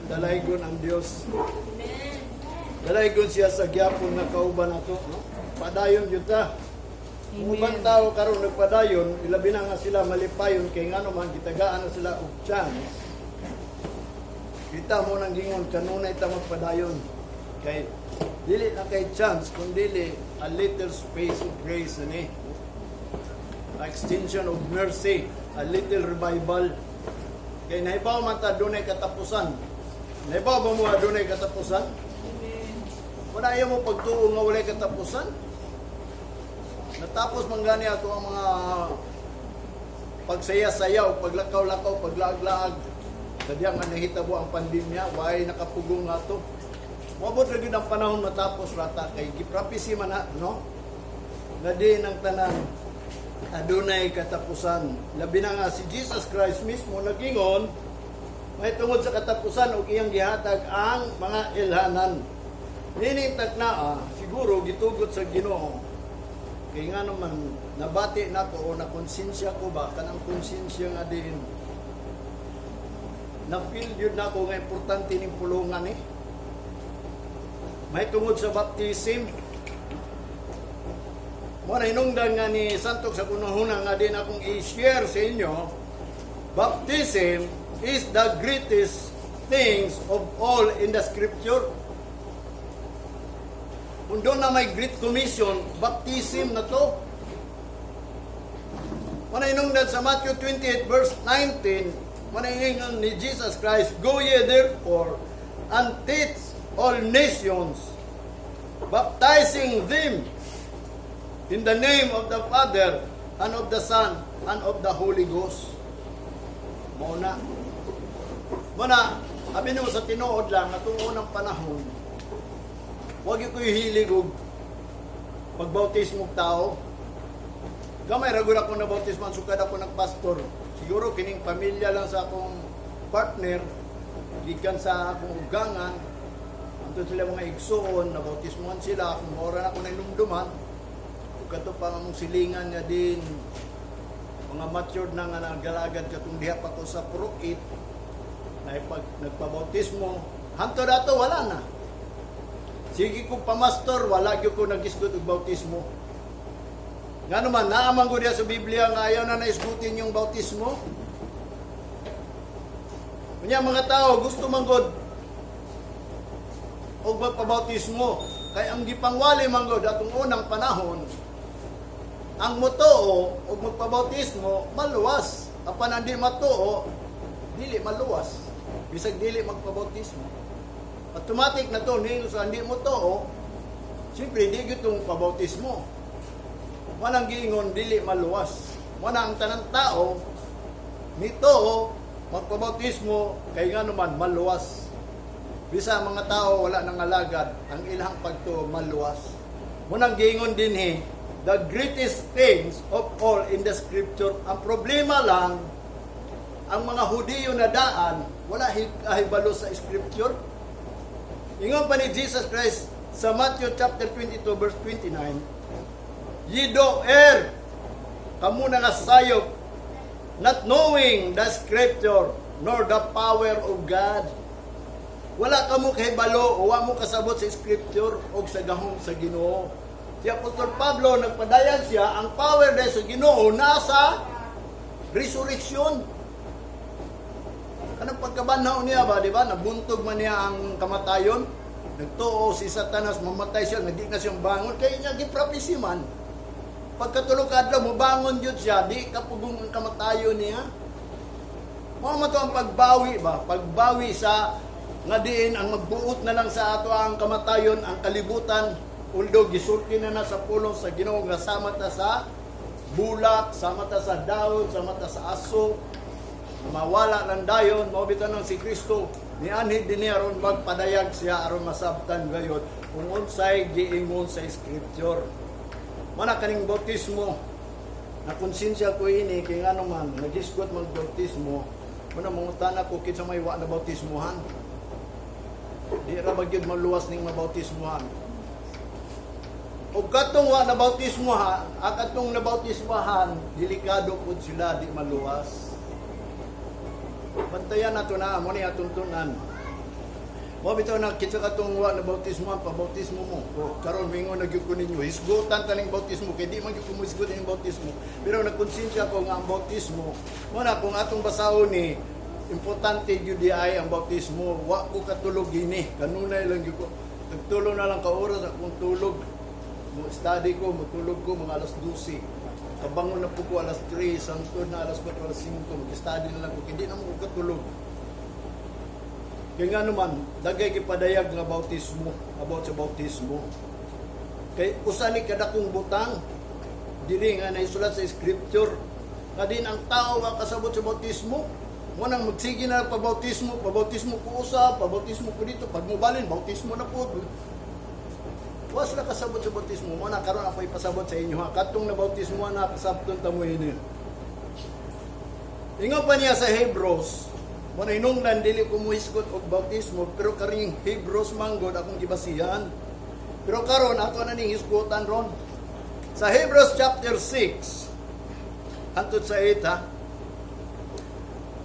Dalaygon ang Dios. Dalaygon siya sa gyapon nga kauban nato, no? Padayon gyud ta. Kung ubang tao karon nagpadayon, ilabi na nga sila malipayon kay ngano man gitagaan na sila og chance. Kita mo nang gingon kanunay ta magpadayon. Kay dili na kay chance kun dili a little space of grace ani. A extension of mercy, a little revival. Kay nahibaw man ta dunay katapusan. Nahibaw ba mo nga dunay katapusan? Wala ayaw mo pagtuo nga walay katapusan. Natapos man gani ato ang mga pagsaya-sayaw, paglakaw-lakaw, paglaag-laag. Sadya nga nahitabo ang pandemya, way nakapugong nga to. Moabot ra gyud ang panahon matapos rata kay giprapisi man na, no? Nga di ng tanan adunay katapusan. Labi na nga si Jesus Christ mismo nagingon may tungod sa katapusan ug iyang gihatag ang mga ilhanan. Nining taknaa, siguro gitugot sa Ginoo. Kay nga naman nabati nako o nakonsensya ko ba, kanang konsensya nga din na feel yun nako nga importante ning pulungan eh. May tungod sa baptism. Mo na hinungdan nga ni Santok sa kunahuna nga din akong i-share sa inyo, baptism is the greatest things of all in the scripture. Kung doon na may Great Commission, baptism na to. Manay sa Matthew 28 verse 19, manay ni Jesus Christ, "Go ye therefore and teach all nations, baptizing them in the name of the Father and of the Son and of the Holy Ghost." Mao na. Mao na, abi nimo sa tinuod lang, atong unang panahon, wag ko hilig og pagbautismo og tao. Gamay ra gud ako na bautismo sukad ako nagpastor. Siguro kining pamilya lang sa akong partner, gikan sa akong ugangan, anto sila mga igsuon, na bautismohan sila, kung mora na ako nainumduman, ug kato pa nga mong silingan nga din, mga matured na nga nagalagad katong diha pa ko sa Purok 8, na nagpabautismo, hanto dato wala na. Sige kong pamastor, wala gyud ko nagisgot og bautismo. Nga naman, naaman ko diya sa Biblia nga ayaw na naisgutin yung bautismo. Kunya mga tao, gusto man god og magpabautismo. Kay ang gipangwali man god atong unang panahon, ang motoo og magpabautismo maluwas. Apan ang di matuo, dili maluwas. Bisag dili magpabautismo. Automatic na to, ni sa hindi mo tuo, siyempre di gyud tong pabautismo. Walang giingon dili maluwas. Wala ang tanang tao nito magpabautismo kay nga naman maluwas. Bisa ang mga tao wala nang alagad, ang ilang pagtuo maluwas. Munang giingon dinhi, the greatest things of all in the scripture. Ang problema lang, ang mga Hudiyo na daan, wala kahibalo sa scripture. Ingon pa ni Jesus Christ sa Matthew chapter 22 verse 29, "Ye do err, kamo na nga sayop, not knowing the scripture nor the power of God." Wala kamo kahibalo o wa mo kasabot sa scripture o sa gahom sa Ginoo. Si Apostol Pablo nagpadayan siya ang power dahil sa Ginoo nasa resurrection. Kanang pagkabanhaw niya ba, di ba? Nabuntog man niya ang kamatayon. Nagtuo si Satanas, mamatay siya, nga di na siyang bangon. Kaya niya giprapisi man. Pagkatulo ka adlaw, mobangon jud siya, di kapugong ang kamatayon niya. Mao man to ang pagbawi ba? Pagbawi sa nga diin ang magbuot na lang sa ato ang kamatayon, ang kalibutan, although gisulti na na sa pulong sa Ginoo nga sama ta sa bulak, sama ta sa dahon, sama ta sa aso, mawala lang dayon, mao bitaw nang si Kristo nianhi dinhi aron magpadayag siya aron masabtan gayod kung unsay giingon sa scripture. Mana kaning bautismo, na konsensya ko ini kay ngano man nagisgot magbautismo, muna mangutana ko kinsa may wa na bautismohan. Di ra ba gyud maluwas ning mabautismohan? Ug katong wa na bautismohan, ah, katong nabautismohan, delikado pud sila, di maluwas. Bantayan nato na mo ni atong tunan. Mao bitaw na kinsa katong wa na bautismo, ang pabautismo mo. O karon mingon na gyud ko ninyo, hisgutan taning bautismo kay di man gyud ko mohisgot ining bautismo. Pero nagkonsensya ko nga ang bautismo, mo na kung atong basahon ni, importante gyud di ay ang bautismo. Wa ko katulog gini. Kanunay lang gyud ko. Nagtulog na lang ka oras akong tulog. Mo study ko, mutulog ko mga alas 12. Kabangon na po ko alas 3, sangtod na alas 4, alas 5, mag-study na lang ko. Hindi na mo ko katulog. Kaya nga naman, dagay gipadayag nga bautismo, about sa bautismo. Kay usa ni kadakong butang diri nga naisulat sa scripture nga din ang tao nga kasabot sa bautismo, mo nang magsige na pabautismo, pabautismo ko usa, pabautismo ko dito, pag mobalin, bautismo na po. Wa sila kasabot sa bautismo. Mo na karon ako ipasabot sa inyo ha. Katong na bautismo na kasabton ta mo ini. Ingon pa niya sa Hebrews, mo na hinungdan dili ko muhisgot og bautismo, pero karing Hebrews manggod akong gibasihan. Pero karon ato na ning hisgutan ron. Sa Hebrews chapter 6 hantod sa 8 ha.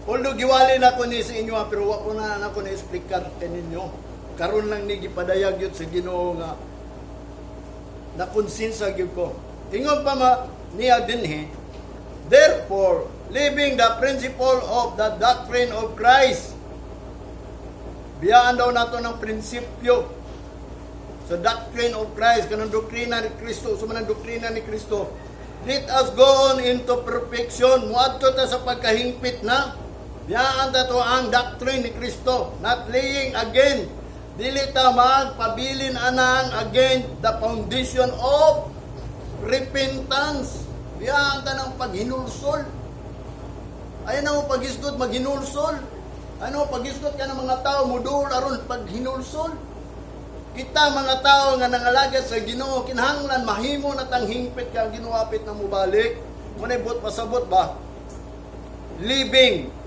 Although giwali na ko ni sa inyo ha, pero wa ko na nako na explicar kaninyo. Karon lang ni gipadayag yun sa Ginoo nga na konsinsa gyud ko. Ingon pa ma niya dinhi, "Therefore, leaving the principle of the doctrine of Christ." Biyaan daw nato ng prinsipyo sa doctrine of Christ, kanang doktrina ni Kristo, sa manang doktrina ni Kristo. "Let us go on into perfection." Muadto ta sa pagkahingpit na. Biyaan ta to ang doctrine ni Kristo. "Not laying again." Dili ta magpabilin anang again the foundation of repentance. Biyaan ta ng paghinulsol. Ayaw na mo paghisgot, maghinulsol. Ano, paghisgot ka ng mga tao, mudul aron paghinulsol. Kita mga tao nga nangalagad sa Ginoo, kinahanglan mahimo na tang hingpit ka ang Ginoo apit na mobalik. Muna buot pasabot ba? Living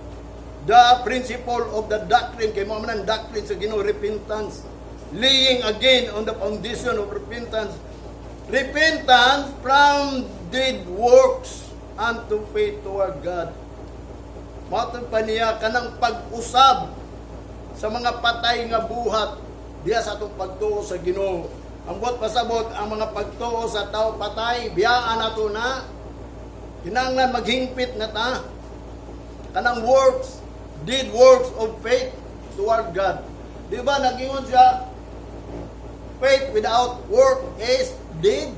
the principle of the doctrine, kay mo man ang doctrine sa Ginoo, repentance. Laying again on the foundation of repentance. Repentance from dead works unto faith toward God. Matod pa niya kanang pag-usab sa mga patay nga buhat diya sa atong pagtuo sa Ginoo. Ang buot pasabot, ang mga pagtuo sa tao patay, biyaan nato na. Kinahanglan maghingpit na ta. Kanang works, dead works of faith toward God. Di ba nagingon siya, "Faith without work is dead"?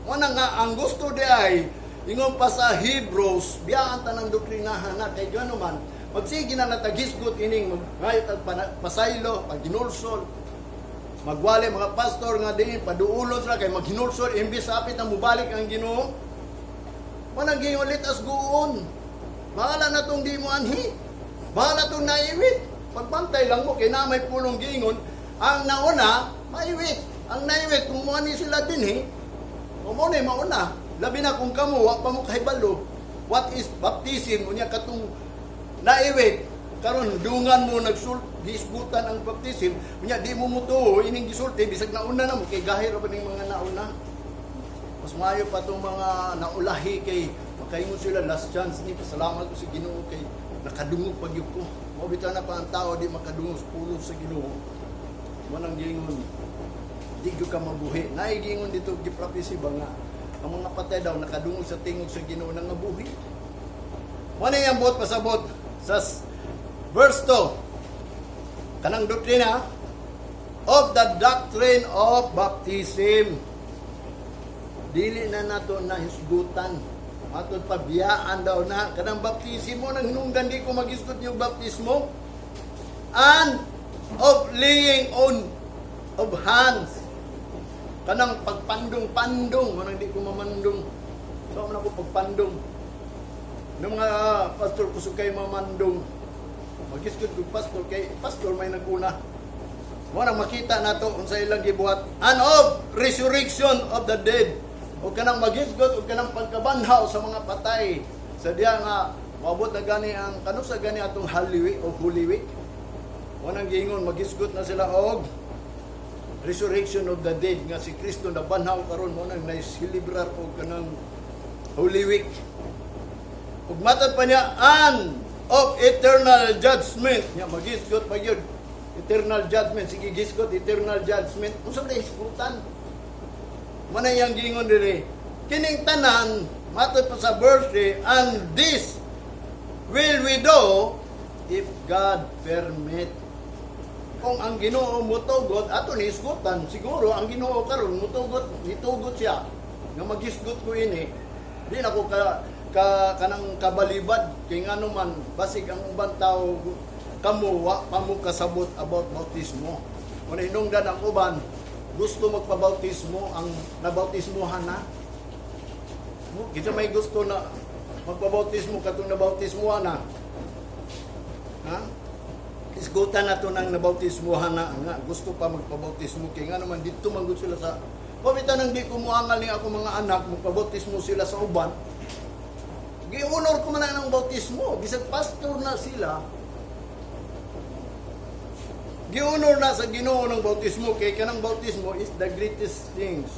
Muna nga, ang gusto di ay, ingon pa sa Hebrews, biyaan tanang doktrinahan na, kay gano man, magsige na nataghisgot ining magngayot at pasaylo, paghinulsol, magwali mga pastor nga din, paduulon sila kay maghinulsol, imbis apit na mubalik ang Ginoo. Manang gingon, "Let us go on." Bahala na tong di mo anhi. Bahala tong naiwit. Pagbantay lang mo, kay na may pulong gingon, ang nauna, maiwit. Ang naiwit, kung mo ani sila din eh, o mo na mauna. Labi na kung kamo, wa pa mo kahibalo. What is baptism? Unya katong naiwit, karon dungan mo nagsul gisgutan ang baptism, unya di mo mutuo ining gisulti bisag nauna na mo kay gahi ra ba ning mga nauna. Mas maayo pa tong mga naulahi kay makaingon sila, "Last chance ni, pasalamat ko sa Ginoo kay nakadungog pa gyud ko." Mao bitaw na pa ang tao di makadungog sa pulong sa Ginoo. Mo nang giingon di gyud ka mabuhi. Naay giingon dito, giprofesy ba nga ang mga patay daw nakadungog sa tingog sa Ginoo nang mabuhi. Mo na yung buot pasabot sa verse 2. Kanang doktrina of the doctrine of baptism. Dili na nato na hisgutan. Matod pa, biyaan daw na kanang baptismo nang hinungdan di ko maghisgot yung baptismo. And of laying on of hands. Kanang pagpandong-pandong, manang di ko mamandong. So man ako pagpandong. Ng mga pastor kusog kay mamandong. Magisgot kog pastor kay pastor may naguna. Mo nang makita nato unsa ilang gibuhat. And of resurrection of the dead. O kanang magisgot o kanang pagkabanhaw sa mga patay. Sa diya nga maabot na gani ang kanusa gani atong Holy Week o Holy Week. Mo nang giingon magisgot na sila og resurrection of the dead nga si Kristo nabanhaw karon, mo nang naselebrar og kanang Holy Week. Ug matod pa niya, and of eternal judgment. Nya magisgot pa gyud. Eternal judgment, sige gisgot, eternal judgment. Unsa ba hisgutan? Manay ang gingon diri. Kining tanan, matod pa sa verse 3, "And this will we do if God permit." Kung ang Ginoo motugot, ato ni hisgutan. Siguro ang Ginoo karon motugot, nitugot siya nga magisgot ko ini. Di na ko ka, ka kanang kabalibad kay ngano man basig ang uban tao, kamo wa pa mo kasabot about bautismo. Kung hinungdan ang uban gusto magpabautismo, ang nabautismohan na. Kita may gusto na magpabautismo katong nabautismohan na. Ha? Isgutan na to ng nabautismohan na nga gusto pa magpabautismo kay nga naman dito man gud sila sa. Pabita nang di ko muangal ni ako mga anak magpabautismo sila sa uban. Gi-honor ko man na ang bautismo bisag pastor na sila. Gi-honor na sa Ginoo ng bautismo kay kanang bautismo is the greatest things.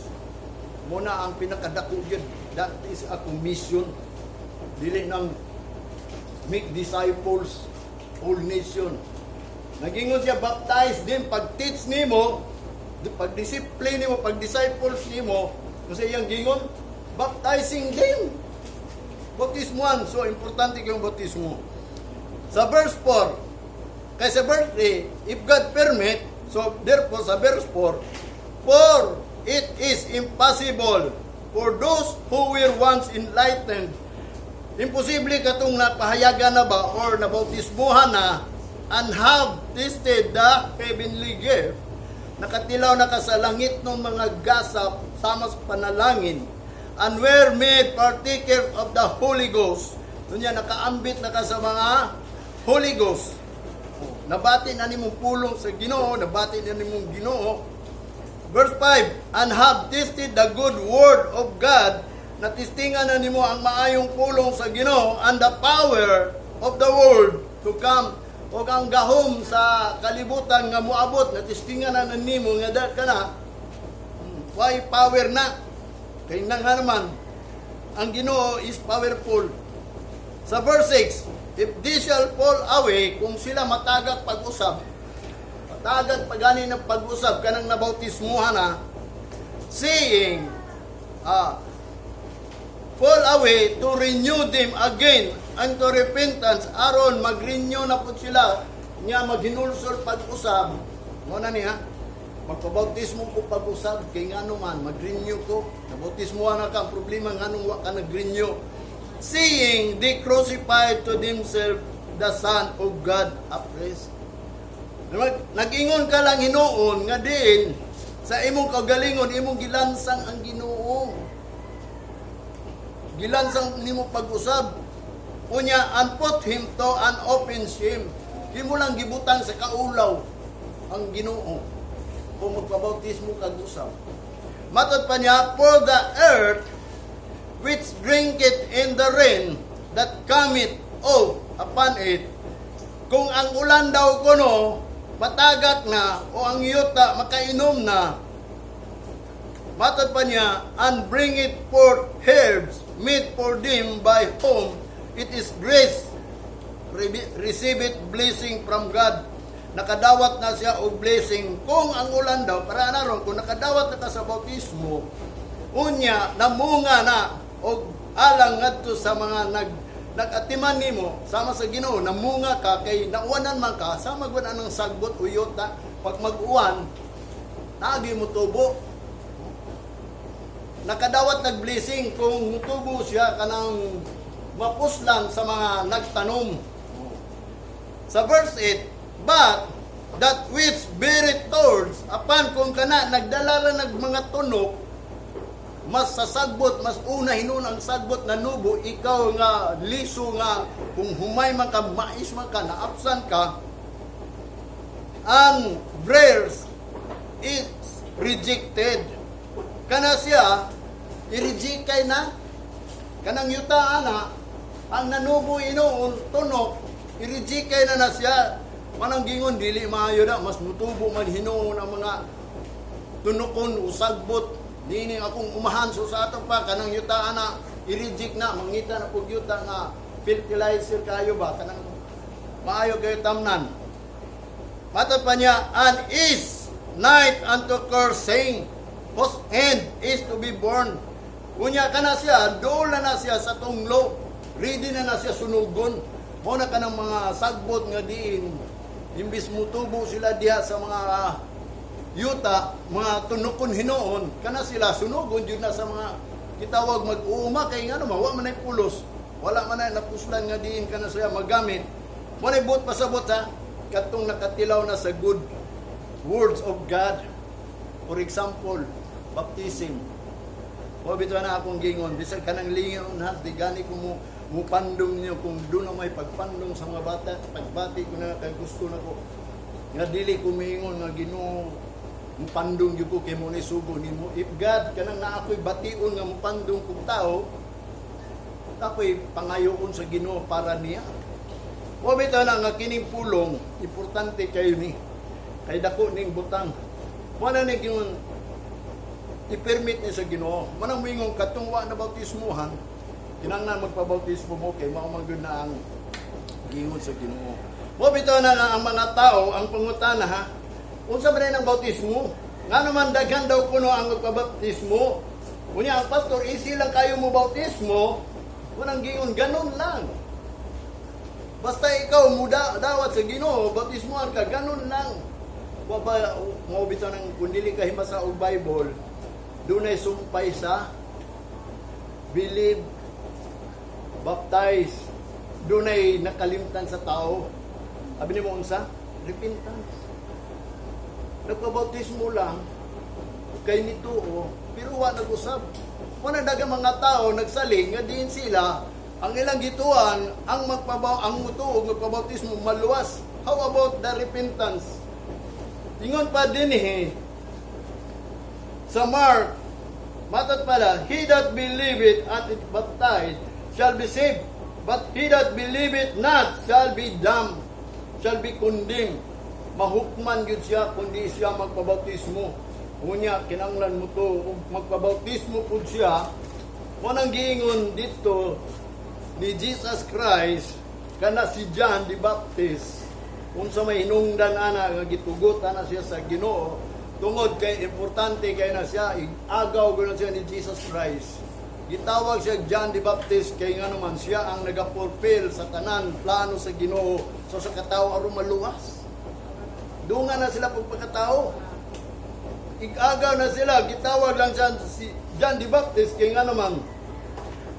Muna ang pinakadako gyud. That is a commission. Dili nang make disciples all nation. Nagingon siya, "Baptize din," pag-teach nimo, pag-discipline nimo, pag-disciples nimo, kung sa iyang gingon, baptizing them. Bautismoan. So, importante kayong bautismo. Sa verse 4, kay sa verse 3, "If God permit," so therefore sa verse 4, "For it is impossible for those who were once enlightened," imposible katong napahayagan na ba or nabautismuhan na, "and have tasted the heavenly gift," nakatilaw na ka sa langit ng mga gasap sama sa panalangin, "and were made partakers of the Holy Ghost," unya nakaambit na ka sa mga Holy Ghost. Nabati na nimong pulong sa Ginoo, nabati na nimong Ginoo. Verse 5, "And have tasted the good word of God," natistingan na nimo ang maayong pulong sa Ginoo, "and the power of the world to come," ug ang gahom sa kalibutan nga moabot, natistingan na nimo nga da ka na. Why power na? Kay nang nga naman, ang Ginoo is powerful. Sa verse 6, "If they shall fall away," kung sila matagak pag-usab, matagak pagani ng pag-usab, kanang nabautismuhan na, saying, "fall away to renew them again unto repentance," aron mag-renew na po sila, nga maghinulsol pag-usab, mo na niya, magpabautismo ko pag-usab, kay ngano man, mag-renew ko, nabautismo na ka, ang problema nganong wa ka nag-renew, "seeing they crucified to themselves the Son of God afresh." Nag-ingon ka lang hinuon nga diin sa imong kagalingon imong gilansang ang Ginoo. Gilansang nimo pag-usab. Unya, "and put him to an open shame." Imo lang gibutang sa kaulaw ang Ginoo kung magpabautismo kag usab. Matod pa niya, "For the earth which drinketh in the rain that cometh off upon it," kung ang ulan daw kuno matagak na o ang yuta makainom na, matod pa niya, "and bring it forth herbs meet for them by whom it is dressed, receive it blessing from God." Nakadawat na siya og blessing kung ang ulan daw para na ron kung nakadawat na ka sa bautismo, unya namunga na og alang ngadto sa mga nag-atiman nimo sama sa Ginoo, namunga ka kay nauwanan man ka sama gud anang sagbot o yuta. Pag mag-uwan, naagi mo tubo, nakadawat nag blessing kung mutubo siya kanang mapuslan sa mga nagtanom. Sa verse 8, "But that which beareth thorns," apan kung kana nagdala ra nag mga tunok, mas sa sagbot, mas una hinuon ang sagbot na nubo, ikaw nga liso nga kung humay man ka, mais man ka, naapsan ka, "and briers is rejected." Kana siya, i-reject kay na, kanang yuta ana, ang nanubo inoon, tunok, i-reject kay na na siya. Manang gingon, dili maayo na, mas mutubo man hinuon ang mga tunokon usagbot niini akong umahan. So sa ato pa kanang yuta ana i-reject na, mangita na pug yuta nga fertilizer kayo ba, kanang maayo kayo tamnan. Matod pa niya, "And is nigh unto cursing, whose end is to be burned." Unya kana siya, dool na na siya sa tunglo. Ready na na siya sunugon. Mao na kanang mga sagbot nga diin, imbis mutubo sila diha sa mga yuta, mga tunukon hinuon, kana sila sunugon jud na sa mga gitawag mag-uuma kay ngano man wa man ay pulos. Wala man ay napuslan nga diin kana siya magamit. Mo na buot pasabot ha, katong nakatilaw na sa good words of God. For example, baptism. O bitaw na akong gingon, bisag kanang lingon ha, di gani ko mo mupandong niyo kung doon na may pagpandong sa mga bata, pagbati ko na kay gusto na ko. Nga dili ko miingon nga Ginoo mupandong gyud ko kay mo ni sugo nimo. If God kanang naa ako'y bation nga mupandong kog tao, ako'y pangayoon sa Ginoo para niya. O bitaw na nga kining pulong, importante kayo ni. Kay dako ning butang. Mo na ni gingon i-permit ni sa Ginoo. Manang moingon katong wa na bautismuhan, kinahanglan magpabautismo mo kay mao man gyud na ang gingon sa Ginoo. Mo bitaw na nga ang mga tao ang pangutana ha, unsa man ang bautismo? Nga naman daghan daw kuno ang magpabautismo. Unya ang pastor, easy lang kayo mo bautismo. Unang gingon ganun lang. Basta ikaw muda dawat sa Ginoo, bautismohan ka, ganun lang. Wa ba mo bitaw nang kung dili ka himasa og Bible, dunay sumpay sa believe, baptize, dunay nakalimtan sa tao. Abi nimo unsa? Repentance. Nagpabautismo lang kay nito, pero wa nag-usab. Wala daghang mga tao nagsaling nga diin sila ang ilang gituan ang magpabaw ang mutuo magpabautismo maluwas. How about the repentance? Ingon pa dinhi sa Mark, matod pala, "He that believeth and is baptized shall be saved, but he that believeth not shall be damned," shall be condemned. Mahukman gyud siya kung di siya magpabautismo. Unya, kinanglan mo to, ug magpabautismo pud siya, mo nang giingon dito ni Jesus Christ, kana si John the Baptist, unsa may hinungdan ana nga gitugot ana siya sa Ginoo tungod kay importante kay na siya, agaw gud siya ni Jesus Christ. Gitawag siya John the Baptist kay nga naman siya ang naga-fulfill sa tanan plano sa Ginoo so sa katao aron maluwas. Dunga na sila pagpakatao. Igagaw na sila, gitawag lang siya si John the Baptist kay nga naman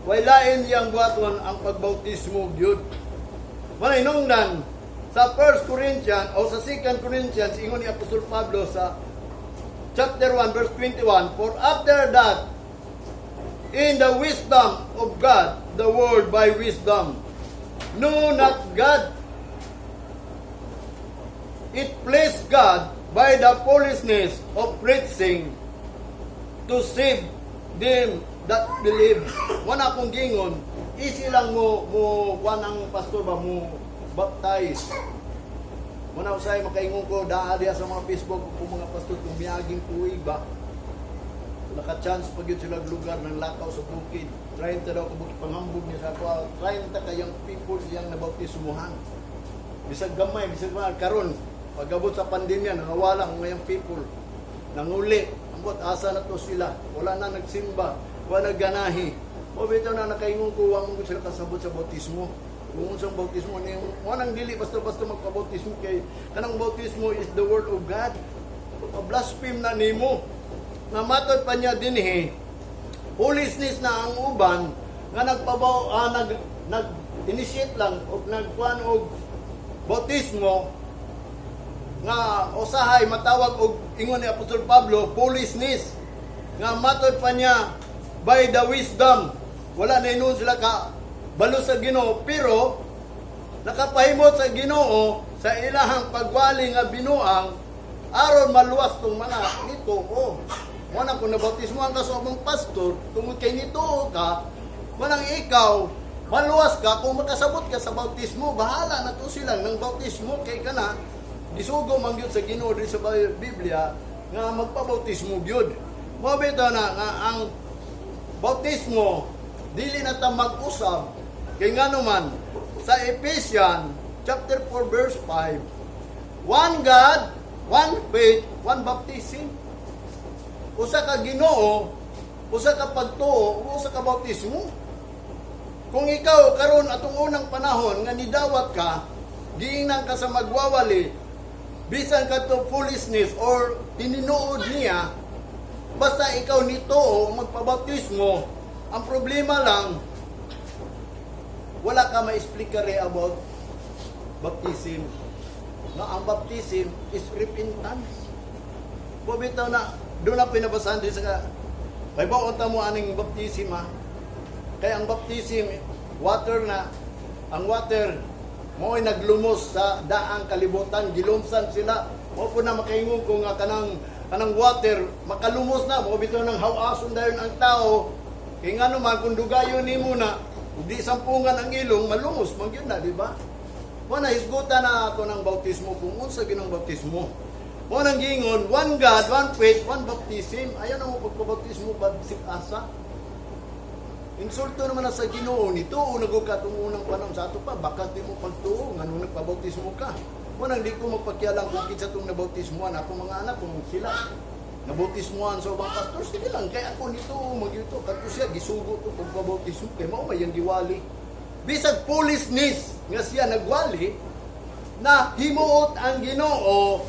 way lain iyang buhaton ang pagbautismo gyud. Wala hinungdan sa 1 Corinthians o sa 2 Corinthians, ingon ni Apostol Pablo sa chapter 1 verse 21, "For after that in the wisdom of God the world by wisdom knew not God, it pleased God by the foolishness of preaching to save them that believe." Wala akong gingon, easy lang mo mo kuan ang pastor ba mo baptize. Muna usay makaingon ko daa diha sa mga Facebook kung mga pastor kung miaging tuig ba. Naka-chance pag yun sila lugar ng lakaw sa bukid. 30 daw kabukid panghambog niya sa ako. 30 kayang people iyang nabautismuhan. Bisag gamay, bisag mga karon pagabot sa pandemya, nangawala ang ngayang people. Nanguli. Ambot, asa na to sila? Wala na nagsimba. Wala ganahi. O bitaw na nakaingon ko, wa mo sila kasabot sa bautismo. Kung unsang bautismo ni mo nang dili basta-basta magpabautismo kay kanang bautismo is the word of God. Pa-blaspheme na nimo. Nga matod pa niya dinhi, foolishness na ang uban nga nagpabaw nag nag initiate lang og nagkuan og bautismo nga usahay matawag og ingon ni Apostol Pablo foolishness. Nga matod pa niya, by the wisdom, wala na inon sila ka balo sa Ginoo pero nakapahimot sa Ginoo sa ilahang pagwali nga binuang aron maluwas tong mga nito. Oh, mo na kung nabautismohan ka sa ubang pastor tungod kay nito ka, manang ikaw maluwas ka kung makasabot ka sa bautismo. Bahala na to sila ng bautismo kay kana gisugo man gyud sa Ginoo diri sa Biblia nga magpabautismo gyud mo. Bitaw na nga ang bautismo dili na ta mag-usab kay ngano man sa Ephesians chapter 4 verse 5. One God, one faith, one baptism. Usa ka Ginoo, usa ka pagtuo, usa ka bautismo. Kung ikaw karon atong unang panahon nga nidawat ka, giingnan ka sa magwawali, bisan kadto foolishness or tininuod niya, basta ikaw nituo magpabautismo, ang problema lang, wala ka ma-explicare about baptism. No, ang baptism is repentance. Bitaw na, doon na pinabasahan din sa ka, kay ba mo aning baptism, ha? Kaya ang baptism, water na, ang water, mo'y naglumos sa daang kalibutan, gilumsan sila. Mao po na makaingon ko nga kanang water, makalumos na, mao bitaw nang hawason dayon ang tao. Kay ngano man, kung dugayon nimo na, ug di sampungan ang ilong, malumos man gyud na, di ba? Mao na hisgutan na ato ng bautismo kung unsa ginang bautismo. Mao nang giingon, one God, one faith, one baptism. Ayaw na mo pagpabautismo bisag asa. Insulto naman na sa Ginoo nito o nagug ka itong unang panahon sa ato pa, baka di mo pagtuo nganong nagpabautismo ka. Mao nang di ko magpakialam kung kinsa tong nabautismoan ako mga anak. Kung sila nabautismoan sa ubang pastor, sige lang, kay ako nito magyuto kadto siya gisugo to pagpabautismo kay mao may yang giwali. Bisag foolishness nga siya nagwali na himuot ang Ginoo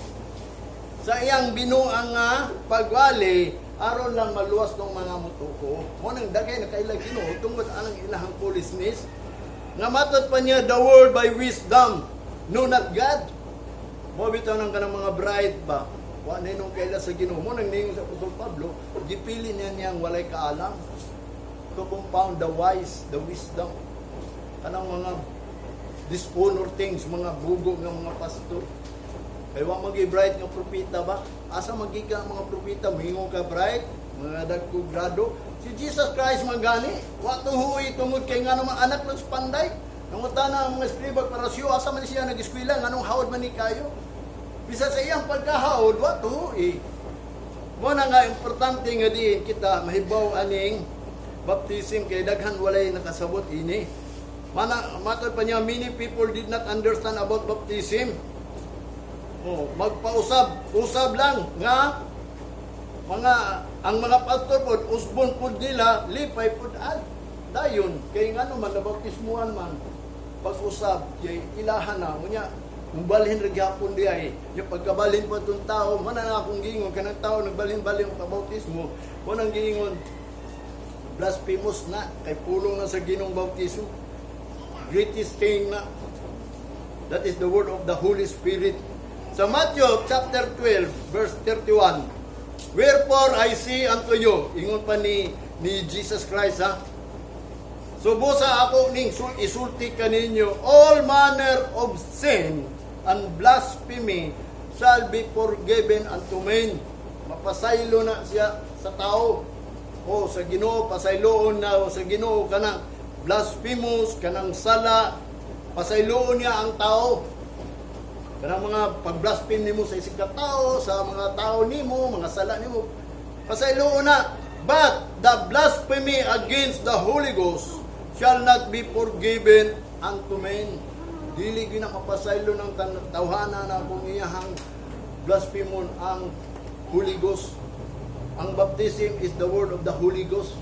sa iyang binuang nga pagwali aron lang maluwas ng mga mutuo. Mo nang dagay nakaila Ginoo tungod anang ilahang foolishness. Nga matod pa niya, "The world by wisdom know not God." Mo bitaw nang kanang mga bright ba? Wa na nung kaila sa Ginoo. Mo nang ningon sa Apostol Pablo, gipili niya niyang walay kaalam to confound the wise, the wisdom. Kanang mga dishonor things, mga bugo nga mga pastor. Kay wa magi bright nga propeta ba? Asa magika ang mga propeta? Moingon ka bright, mga dagko grado. Si Jesus Christ man gani, wa tuhuy tungod kay nga naman anak lang sa panday. Nangutana ang mga eskriba Pariseo, asa man siya nag-eskwela, nganong hawod man ni kayo? Bisa sa iyang pagkahawod, wa tuhuy. Mo na nga importante nga diin kita mahibaw aning baptism kay daghan walay nakasabot ini. Mana matod pa niya, many people did not understand about baptism. Oh, magpausab, usab lang nga mga ang mga pastor pod usbon pod nila, lipay pod ad. Dayon kay ngano man nabautismuhan man pag-usab kay ilahan na unya mubalhin ra gyapon di ay yung pagkabalhin po itong tao. Man na akong giingon, kanang tao nagbalhin-balhin og pabautismo, mo nang giingon blasphemous na kay pulong na sa Ginoong bautismo, greatest thing na. That is the word of the Holy Spirit. Sa Matthew chapter 12 verse 31, "Wherefore I say unto you," ingon pa ni Jesus Christ, ha. "Subusa ako ning isulti kaninyo, all manner of sin and blasphemy shall be forgiven unto men." Mapasaylo na siya sa tao. O sa Ginoo, pasayloon na o sa Ginoo kanang blasphemous, kanang sala, pasayloon niya ang tao. Kanang mga pag-blaspheme nimo sa isig ka tao, sa mga tao nimo, mga sala nimo, pasayloon na. "But the blasphemy against the Holy Ghost shall not be forgiven unto men." Dili gyud na mapasaylo ng tawhana na kung iyahang blasphemon ang Holy Ghost. Ang baptism is the word of the Holy Ghost.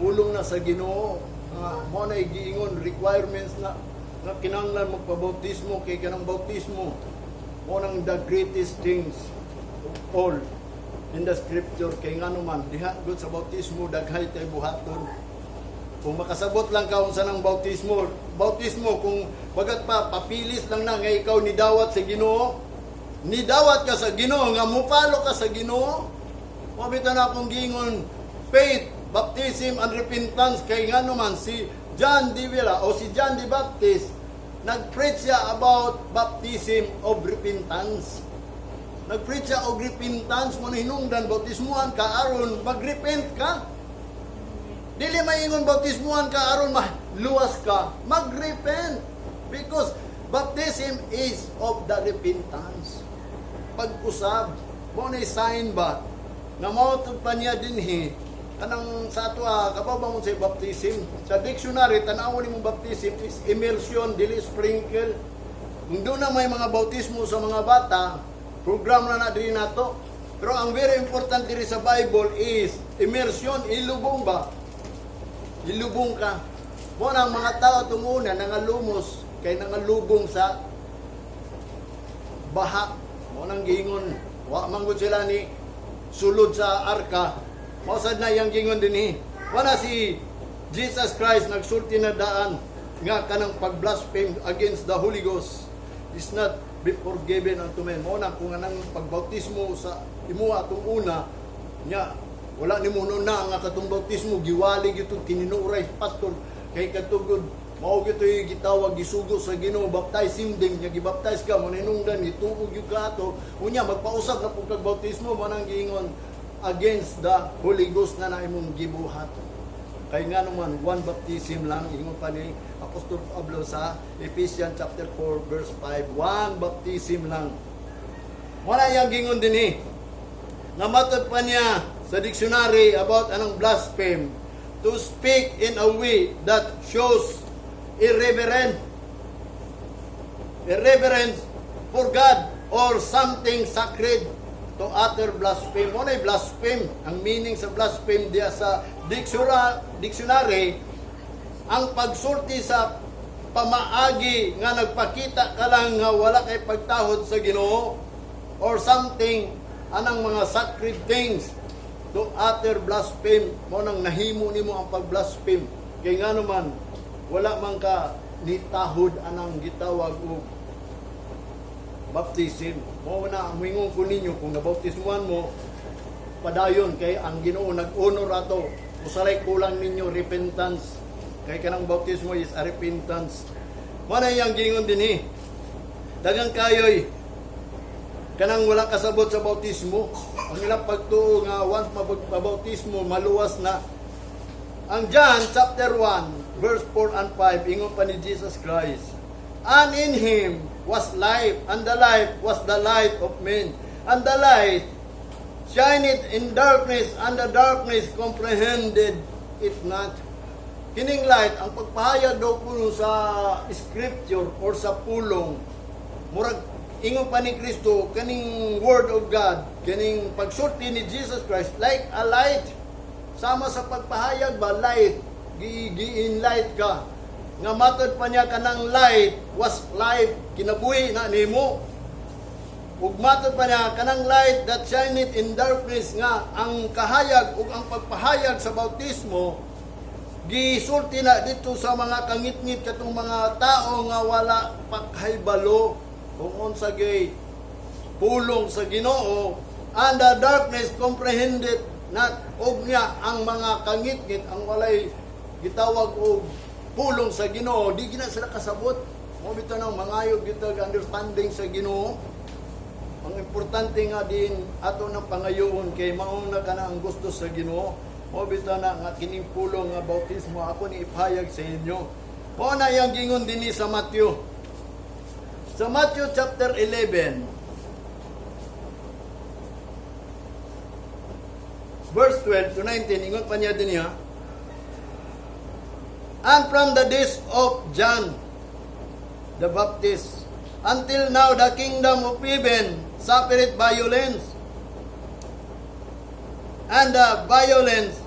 Pulong na sa Ginoo. Nga mo na giingon requirements na nga kinahanglan magpabautismo kay kanang bautismo mo nang the greatest things of all in the scripture, kay ngano man diha gud sa bautismo daghay tay buhaton. Kung makasabot lang ka unsa ng bautismo, bautismo kung bagat pa papilis lang na nga ikaw nidawat sa Ginoo, nidawat ka sa Ginoo nga mupalo ka sa Ginoo. Mao bitaw na akong giingon faith, baptism and repentance, kay ngano man si John de Villa o si John the Baptist, nag-preach siya about baptism of repentance. Nag-preach siya og repentance mo na hinungdan bautismuhan ka aron magrepent ka. Dili maingon bautismuhan ka aron maluwas ka, magrepent. Because baptism is of the repentance. Pag-usab, mo na sign ba nga mao pa niya dinhi kanang sa ato, ah, kabaw ba mo sa baptism sa dictionary, tan-awon nimo, baptism is immersion, dili sprinkle. Kung doon na may mga bautismo sa mga bata, program na na diri nato. Pero ang very important diri sa Bible is immersion, ilubong ba? Ilubong ka. Mo na ang mga tao tunguna nangalumos kay nangalubong sa baha. Mo nang giingon, wa man gud sila ni sulod sa arka. Mao sad na iyang giingon dinhi. Wala si Jesus Christ nagsulti na daan nga kanang pag-blaspheme against the Holy Ghost is not be forgiven unto men. Mo na kung anang pagbautismo sa imuha atong una nya wala nimo no na nga katong bautismo giwali gyud tinuoray pastor kay katugod mao gyud to'y gitawag, gisugo sa Ginoo, baptizing them nya gibaptize ka mo ninungdan, gituo gyud ka ato, unya magpausab na pud kag bautismo. Mo nang giingon, against the Holy Ghost na na imong gibuhat. Kay nga naman, one baptism lang, ingon pa ni Apostol Pablo sa Ephesians chapter 4 verse 5, one baptism lang. Wala yang gingon dinhi. Nga matod pa niya sa dictionary about anong blaspheme, to speak in a way that shows irreverence for God or something sacred, to utter blaspheme. Mo na blaspheme. Ang meaning sa blaspheme diya sa dictionary, ang pagsulti sa pamaagi nga nagpakita ka lang nga wala kay pagtahod sa Ginoo or something anang mga sacred things, to utter blaspheme. Mo nang nahimo nimo ang pag-blaspheme kay nga naman wala man ka nitahod anang gitawag og baptism. Mo na muingon ko ninyo, kung nabautismuhan mo, padayon kay ang Ginoo nag-honor ato. Usaray kulang ninyo repentance. Kay kanang bautismo is a repentance. Mo na iyang gingon dinhi. Daghang kayoy kanang wala kasabot sa bautismo. Ang ilang pagtuo nga once mabautismo, maluwas na. Ang John chapter 1 verse 4 and 5, ingon pa ni Jesus Christ, "And in him was life, and the life was the light of men. And the light shineth in darkness, and the darkness comprehended it not." Kining light, ang pagpahayag daw kuno sa scripture or sa pulong, murag ingon pa ni Kristo, kaning word of God, kaning pagsulti ni Jesus Christ, like a light. Sama sa pagpahayag ba, light, gi-enlight ka. Nga matod pa niya, kanang light was life, kinabuhi na nimo. Ug matod pa niya, kanang light that shineth in darkness, nga ang kahayag ug ang pagpahayag sa bautismo gisulti na dito sa mga kangitngit, katong mga tao nga wala pa kahibalo kung unsa gay pulong sa Ginoo. "And the darkness comprehended not." Og niya ang mga kangitngit, ang walay gitawag og pulong sa Ginoo, di gina sila kasabot. Mo bitaw nang mangayo gyud understanding sa Ginoo. Ang importante nga din ato ng pangayoon kay mauna ka na ang gusto sa Ginoo. Mo bitaw na nga kining pulong nga bautismo ako ni ipahayag sa inyo. Mo na iyang gingon dinhi sa Matthew. Sa Matthew chapter 11 verse 12 to 19, ingon pa niya din niya, "And from the days of John the Baptist until now the kingdom of heaven suffereth violence, and the violence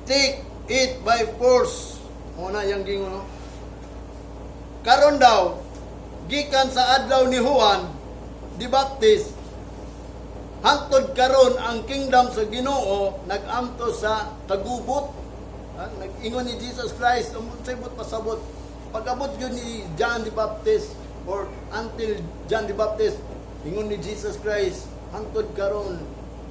take it by force." Mo na yang gingon, no? Karon daw, gikan sa adlaw ni Juan the Baptist hangtod karon, ang kingdom sa Ginoo nag-amto sa kagubot. Ha? Nag-ingon ni Jesus Christ, unsay buot pasabot? Pag-abot yun ni John the Baptist or until John the Baptist, ingon ni Jesus Christ, hangtod karon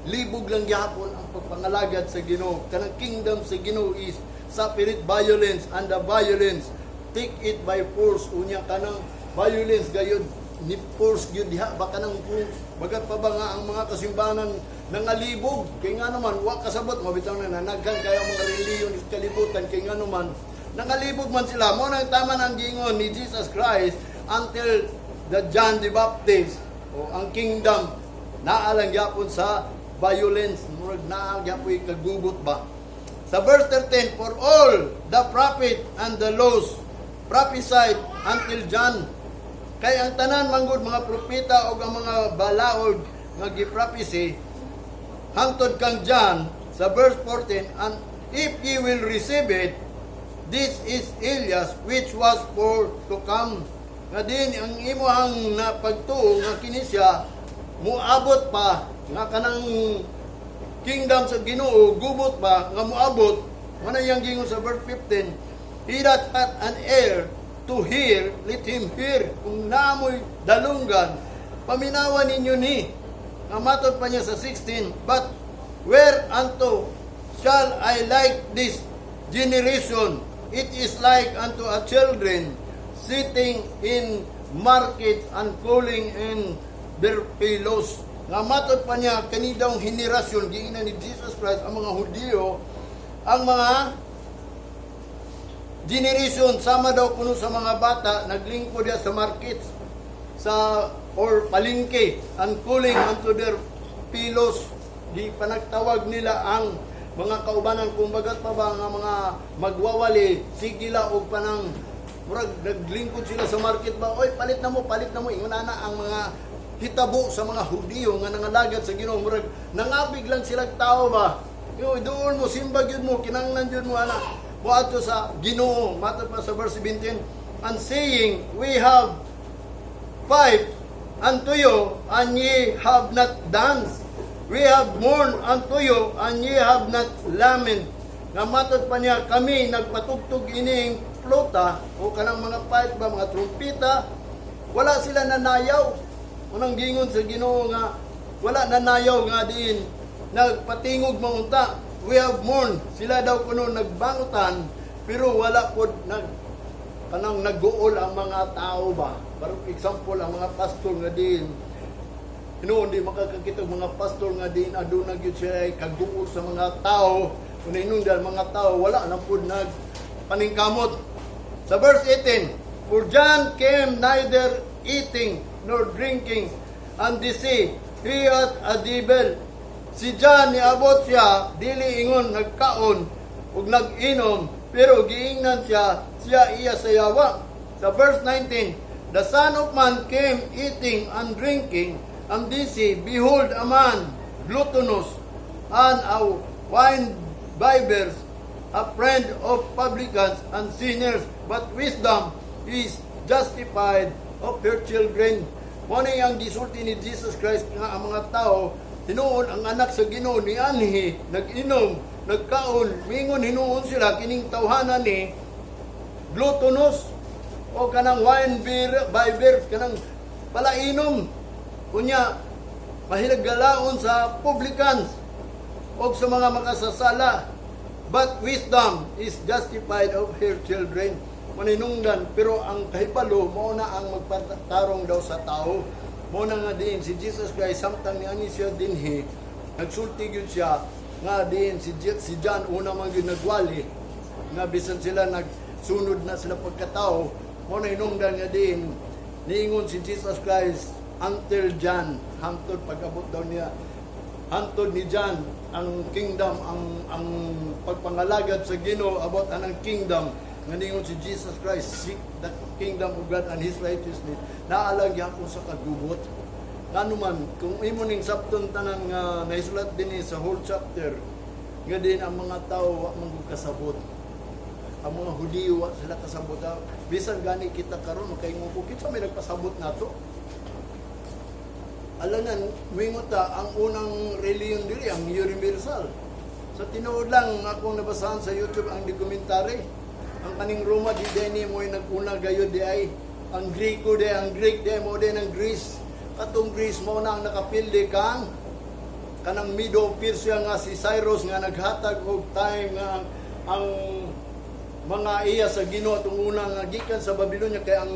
libog lang gyapon ang pagpangalagad sa Ginoo. Kanang kingdom sa Ginoo is suffered violence, and the violence take it by force. Unya kanang violence gayud ni force gyud diha ba, kanang kung bagat pa ba nga ang mga kasimbanan nangalibog kay nga naman wa kasabot. Mabitaw na nanaghan kayo ang mga relihiyon sa kalibutan kay nga naman nangalibog man sila. Mo nang tama ang giingon ni Jesus Christ, until the John the Baptist o ang kingdom naa lang gyapon sa violence, murag naa gyapon kagubot ba. Sa verse 13, "For all the prophet and the laws prophesied until John." Kay ang tanan manggod mga propeta o ang mga balaod nga gi-prophesy hangtod kang John. Sa verse 14, "And if ye will receive it, this is Elias which was for to come." Nga din ang imuhang napagtuo nga kini siya muabot pa, nga kanang kingdom sa Ginoo gubot pa nga muabot. Mao na iyang gingon sa verse 15, "He that hath an ear to hear, let him hear." Kung naa moy dalunggan, paminawan ninyo ni. Nga matod pa niya sa 16, "But whereunto shall I like this generation? It is like unto a children sitting in markets and calling in their fellows." Nga matod pa niya, kani daw henerasyon, giingnan ni Jesus Christ ang mga Hudiyo, ang mga generation sama daw kuno sa mga bata naglingkod diya sa markets sa or palengke, and calling unto their fellows, di panagtawag nila ang mga kaubanan. Kumbaga pa ba nga mga magwawali, sige la og panang murag naglingkod sila sa market ba, "Oy, palit na mo, palit na mo." Ingon ana ang mga hitabo sa mga Hudiyo nga nangalagad sa Ginoo, murag nangabig lang sila tao ba. Yo, doon mo simba gyud mo, kinanglan gyud mo ana moadto sa Ginoo. Matod pa sa verse 17, "And saying, We have piped unto you, and ye have not danced. We have mourned unto you, and ye have not lamented." Nga matod pa niya, kami nagpatugtog ining plota o kanang mga pipe ba, mga trumpita, wala sila nanayaw. Unang gingon sa Ginoo nga wala nanayaw, nga diin nagpatingog maunta. We have mourned. Sila daw kuno nagbangutan pero wala pod nag kanang nagguol ang mga tao ba. Parang example, ang mga pastor nga din hinuon di makakakita og mga pastor nga din aduna gyud sila ay kaguol sa mga tao. Kung hinungdan mga tao, wala na pud nag paningkamot. Sa verse 18, "For John came neither eating nor drinking, and they say, He hath a devil." Si John niabot siya, dili ingon nagkaon ug nag-inom, pero giingnan siya, siya iya sa yawa. Sa verse 19, "The Son of Man came eating and drinking, and they say, Behold a man gluttonous and a wine bibbers, a friend of publicans and sinners, but wisdom is justified of her children." Mao ni ang gisulti ni Jesus Christ nga ang mga tao, hinuon ang anak sa Ginoo ni anhi, nag-inom, nagkaon, mingon hinuon sila kining tawhana ni gluttonous o kanang wine beer, bibber, kanang palainom. Kunya, mahilig galaon sa publicans o sa mga makasasala. But wisdom is justified of her children. Maninungdan, pero ang kahibalo, mao na ang magpatarong daw sa tao. Mao na nga din, si Jesus Christ, samtang ni ani siya dinhi, nagsulti gyud siya, nga din si John una man gyud nagwali, nga bisan sila nagsunod na sila pagkatao, mao na hinungdan nga din, niingon si Jesus Christ, until John, hangtod pag-abot daw niya, hantod ni John ang kingdom, ang pagpangalagad sa Ginoo about anang kingdom nga ningon si Jesus Christ, "Seek the kingdom of God and His righteousness," naa lang gyapon sa kagubot. Ngano man kung imo ning sabton tanan nga naisulat dinhi sa whole chapter, nga din ang mga tao wa man gud kasabot, ang mga Hudiyo wa sila kasabot. Bisan gani kita karon makaingon ko, kinsa may nagpasabot nato? Alanan muingon ta ang unang reliyon diri ang universal. Sa tinuod lang, akong nabasahan sa YouTube ang dokumentary. Ang kaning Roma di day mo naguna gayud di ay ang Greco di, ang Greek di mo din ang Greece. Katong Greece mo na ang nakapildi kang kanang Medo Persia nga si Cyrus nga naghatag og time nga ang mga iya sa Ginoo atong una nga gikan sa Babylonia, kay ang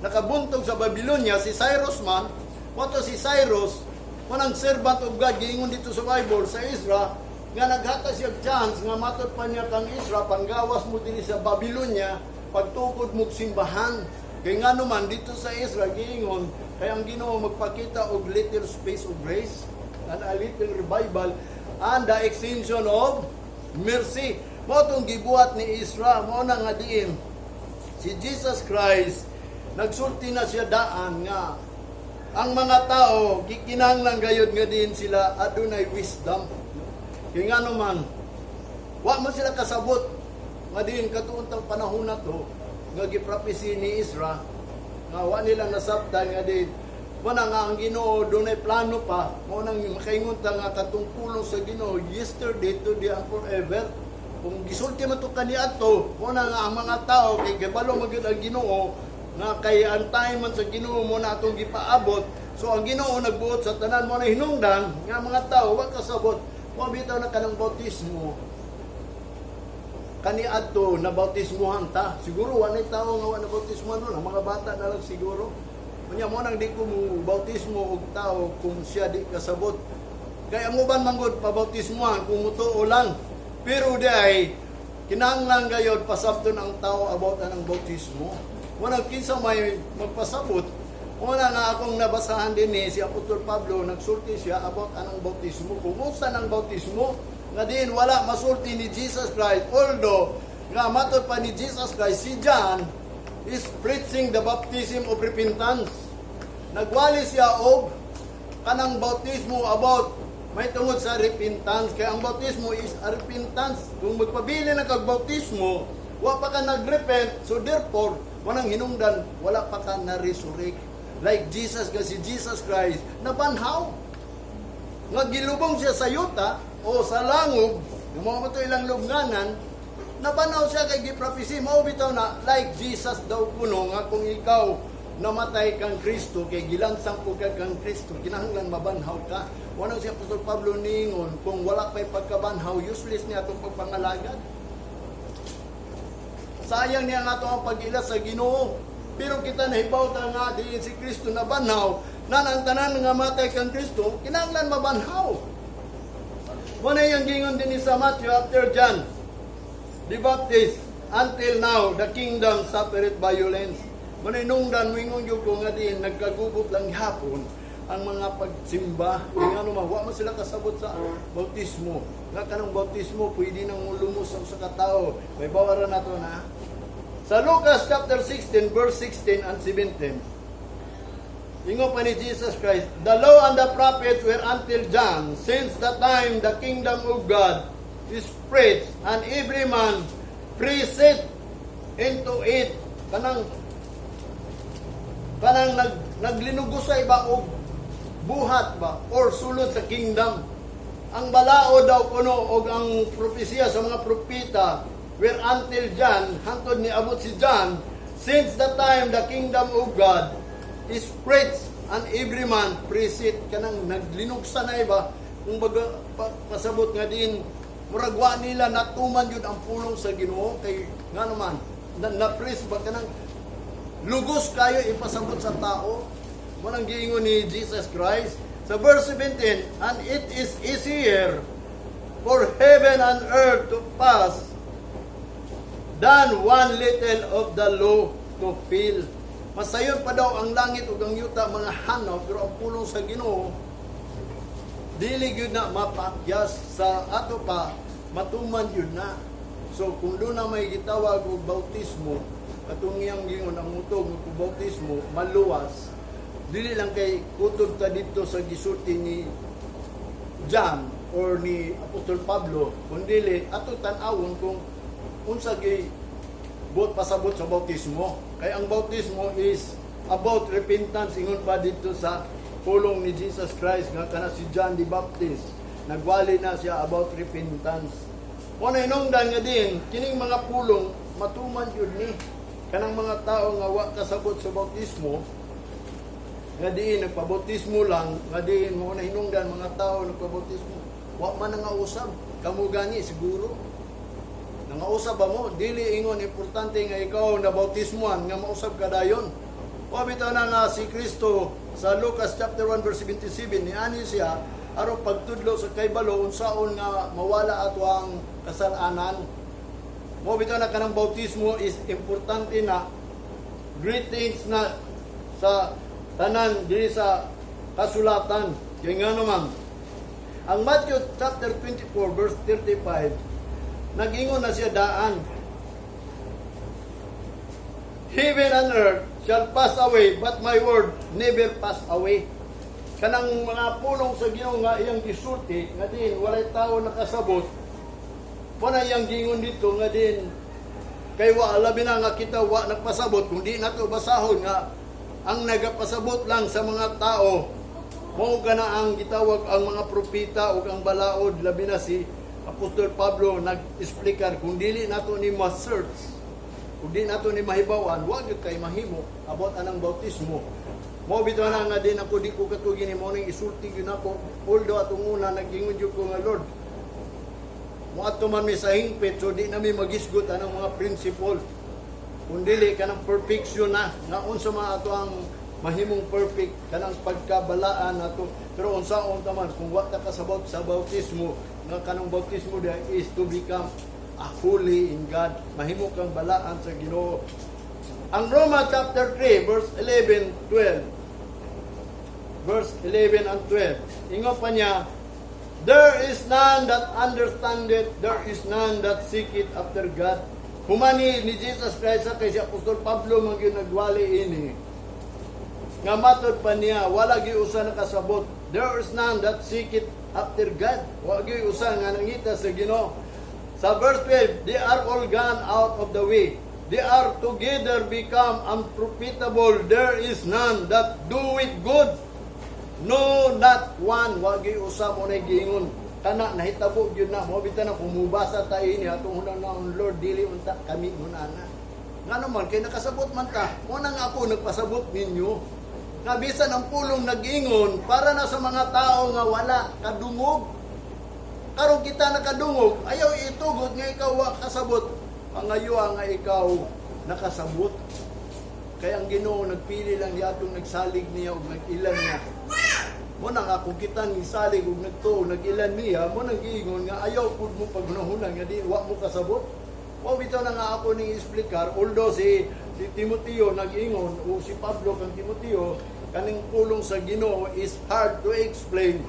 nakabuntog sa Babylonia si Cyrus man. Wato si Cyrus manang servant of God, giingon dito sa Bible sa Ezra nga naghatag siya chance nga matod pa niya kang Ezra, panggawas mo dinhi sa Babylonia, pagtukod mo simbahan, kay ngano man dito sa Ezra giingon kay ang Ginoo magpakita og little space of grace and a little revival and the extension of mercy. Mao tong gibuhat ni Ezra. Mao na nga diin si Jesus Christ Nagsulti na siya daan nga ang mga tao gikinahanglan gayud nga din sila adunay wisdom. Kay ngano man, wa man sila kasabot nga din katuuntang panahon na to nga giprophecy ni Ezra nga wa nila nasabtan nga din wala nga ang Ginoo dunay plano pa. Mo nang makaingon ta nga katong pulong sa Ginoo, yesterday, today and forever. Kung gisulti man to kaniadto, mo na nga ang mga tao kay gibalo man gyud ang Ginoo nga kay ang time man sa Ginoo mo na atong gipaabot. So ang Ginoo nagbuot sa tanan. Mo na hinungdan nga mga tao wa kasabot. Mo bitaw na kanang bautismo kaniadto na bautismuhan ta. Siguro wa nay tao nga wa na bautismuhan nun, ang mga bata na lang siguro. Unya mo nang di ko mo bautismo og tao kung siya di kasabot. Kay ang uban manggod pabautismuhan kung mutuo lang. Pero di ay kinahanglan gayod pasabton ang tao about anang bautismo. Wala kinsa may magpasabot. Una nga akong nabasahan din ni si Apostol Pablo, nagsulti siya about anang bautismo. Kung unsa nang bautismo, nga din wala masulti ni Jesus Christ. Although, nga matod pa ni Jesus Christ, si John is preaching the baptism of repentance. Nagwali siya og kanang bautismo about may tungod sa repentance. Kaya ang bautismo is a repentance. Kung magpabili na kag bautismo, wa pa ka nagrepent, so therefore, walang hinungdan, wala pa ka na-resurrect. Like Jesus, kasi Jesus Christ, nabanhaw. Nga gilubong siya sa yuta o sa langob, yung mga to ilang lubnganan, nabanhaw siya kay giprophecy. Mao bitaw na like Jesus daw kuno nga kung ikaw namatay kang Kristo, kay gilansang po ka kang Kristo, kinahanglan mabanhaw ka. Wala si Apostol Pablo ningon, kung wala pa'y pagkabanhaw, useless niya atong pagpangalagad. Sayang niya nga ang pag-ila sa Ginoo. Pero kita nahibaw ta nga diin si Kristo nabanhaw, na ang tanan nga matay kang Kristo, kinahanglan mabanhaw. Muna yung gingon din sa Matthew, after John the Baptist, until now, the kingdom suffered violence. Muna nungdan, moingon gyud ko nga diin, nagkagubot lang hapon ang mga pagsimba. Kaya nga naman, wa man sila kasabot sa bautismo. Nga kanang bautismo, pwede nang lumos ang sa katao. May bawaran na to na. Sa Lucas chapter 16, verse 16 and 17, ingon pa ni Jesus Christ, "The law and the prophets were until John. Since the time, the kingdom of God is preached, and every man presseth into it." Kanang naglinugo sa iba og buhat ba or sulod sa kingdom. Ang balaod daw kuno og ang propesiya sa mga propeta were until John, hangtod ni abot si John. Since the time, the kingdom of God is preached and every man presseth. Kanang naglinugsa na iba kung baga pasabot nga din murag wa nila natuman yun ang pulong sa Ginoo kay nga naman na press ba, kanang lugos kayo ipasabot sa tao. Walang giingon ni Jesus Christ sa verse 17, "And it is easier for heaven and earth to pass than one little of the law to fail." Masayon pa daw ang langit ug ang yuta mga hanaw, pero ang pulong sa Ginoo dili gyud na mapakyas sa ato pa, matuman yun na. So kung doon na may gitawag og bautismo, katong iyang gingon ang mutog og bautismo maluwas, dili lang kay kutob ta dito sa gisulti ni John or ni Apostol Pablo, kundi ato tan-awon kung unsa gi buot pasabot sa bautismo. Kay ang bautismo is about repentance, ingon pa dito sa pulong ni Jesus Christ nga kana si John the Baptist nagwali na siya about repentance. Mo na inungdan nga din kining mga pulong matuman yun ni kanang mga tao nga wa kasabot sa bautismo, nga diin nagpabautismo lang, nga diin mo na hinungdan mga tao nagpabautismo wa man nangausab. Kamo gani siguro nangausab ba mo? Dili ingon importante nga ikaw na bautismoan nga mausab ka dayon. O bitaw na nga si Kristo sa Lucas chapter 1 verse 77, niani siya aron pagtudlo sa kaybalo unsaon nga mawala ato ang kasalanan. Mo bitaw na kanang bautismo is importante na greetings na sa tanan diri sa kasulatan. Kaya nga naman, ang Matthew chapter 24 verse 35, nagingon na siya daan. "Heaven and earth shall pass away, but my word never pass away." Kanang mga pulong sa Ginoo nga iyang gisulti nga din walay tao nakasabot. Wala iyang gingon dito nga din kay wa, labi na nga kita wa nagpasabot kung di nato basahon nga ang nagapasabot lang sa mga tao mao kana ang gitawag ang mga propeta ug ang balaod, labi na si Apostol Pablo nag-explicar. Kung dili nato ni ma-search, kung di nato ni mahibawan, wa gyud kay mahimo about anang bautismo. Mo bitaw na nga din ako di ko katugi ni mo ning isulti gyud nako, although atong una nag-ingon gyud ko nga, "Lord, moadto man mi sa hingpit, so di na mi magisgot anang mga principle." Kung dili kanang perfection na nga unsa man ato ang mahimong perfect kanang pagkabalaan nato. Pero unsaon ta man kung wa ta kasabot sa bautismo, nga kanang bautismo diha is to become a holy in God, mahimo kang balaan sa Ginoo. Ang Roma chapter 3 verse 11 12, verse 11 and 12, ingon pa niya, "There is none that understandeth, there is none that seeketh after God." Humani ni Jesus Christ sa kay si Apostol Pablo man gyud nagwali ini. Nga matod pa niya, wala gyud usa nakasabot. There is none that seeketh after God. Wa gyud usa nga nangita sa Ginoo. Sa verse 12, "They are all gone out of the way. They are together become unprofitable. There is none that doeth good. No, not one." Wa gyud usa mo na giingon. Kana nahitabo gyud na mo bitan na kung mubasa ta ini atong hunahuna, "Lord, dili unta kami hunana." Ngano man kay nakasabot man ta. Mo na nga ako nagpasabot ninyo. Nga bisan ang pulong nag-ingon para na sa mga tao nga wala kadungog. Karon kita nakadungog, ayaw itugot nga ikaw wa kasabot. Pangayo nga ikaw nakasabot. Kaya ang Ginoo nagpili lang niadtong nagsalig niya ug nag-ilan niya. Mo na nga kung kita nisalig ug nagtuo nag-ilan niya, mo nang giingon nga ayaw pud mo paghunahuna nga di wa mo kasabot. Wa bitaw na nga ako ning explicar, although si Timoteo nag-ingon o si Pablo kang Timoteo, kaning pulong sa Ginoo is hard to explain.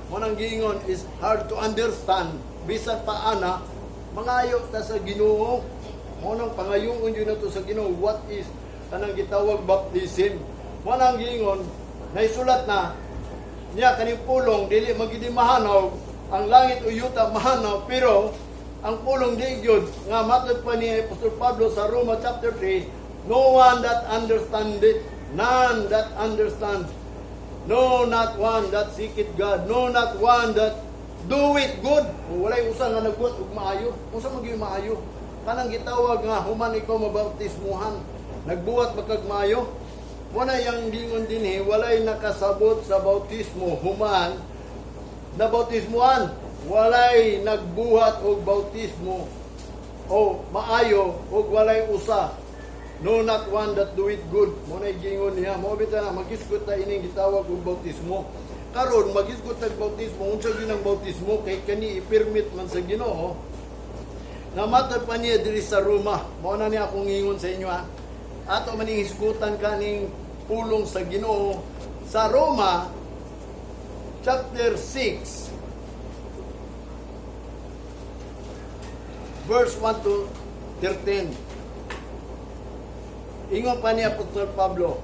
Mo nang giingon is hard to understand. Bisan pa ana, mangayo ta sa Ginoo. Mo nang pangayoon yun nato sa Ginoo what is kanang gitawag baptism. Mo nang giingon, naisulat na niya kaning pulong dili magidi mahanaw ang langit o yuta mahanaw, pero ang pulong di gyud. Nga matod pa ni Apostol Pablo sa Roma chapter 3, "No one that understand it, none that understand, no, not one that seeketh God, no, not one that do it good." O, walay usa nga nagbuhat og maayo. Unsa man gyud maayo? Kanang gitawag nga human ikaw mabautismuhan, nagbuhat ba kag maayo? Mo na yang gingon dinhi, walay nakasabot sa bautismo human na bautismuhan. Walay nagbuhat og bautismo o maayo og walay usa. "No, not one that do it good." Mo na gingon niya. Mo bitaw na magisgot ta ining gitawag og bautismo. Karon magisgot tag bautismo, unsa gyud ang bautismo kay kani i-permit man sa Ginoo? Nga matod pa niya diri sa Roma. Mao na niya akong ingon sa inyo ha. Ato man ning hisgutan kaning pulong sa Ginoo sa Roma chapter 6 verse 1 to 13. Ingon pa ni Apostol Pablo,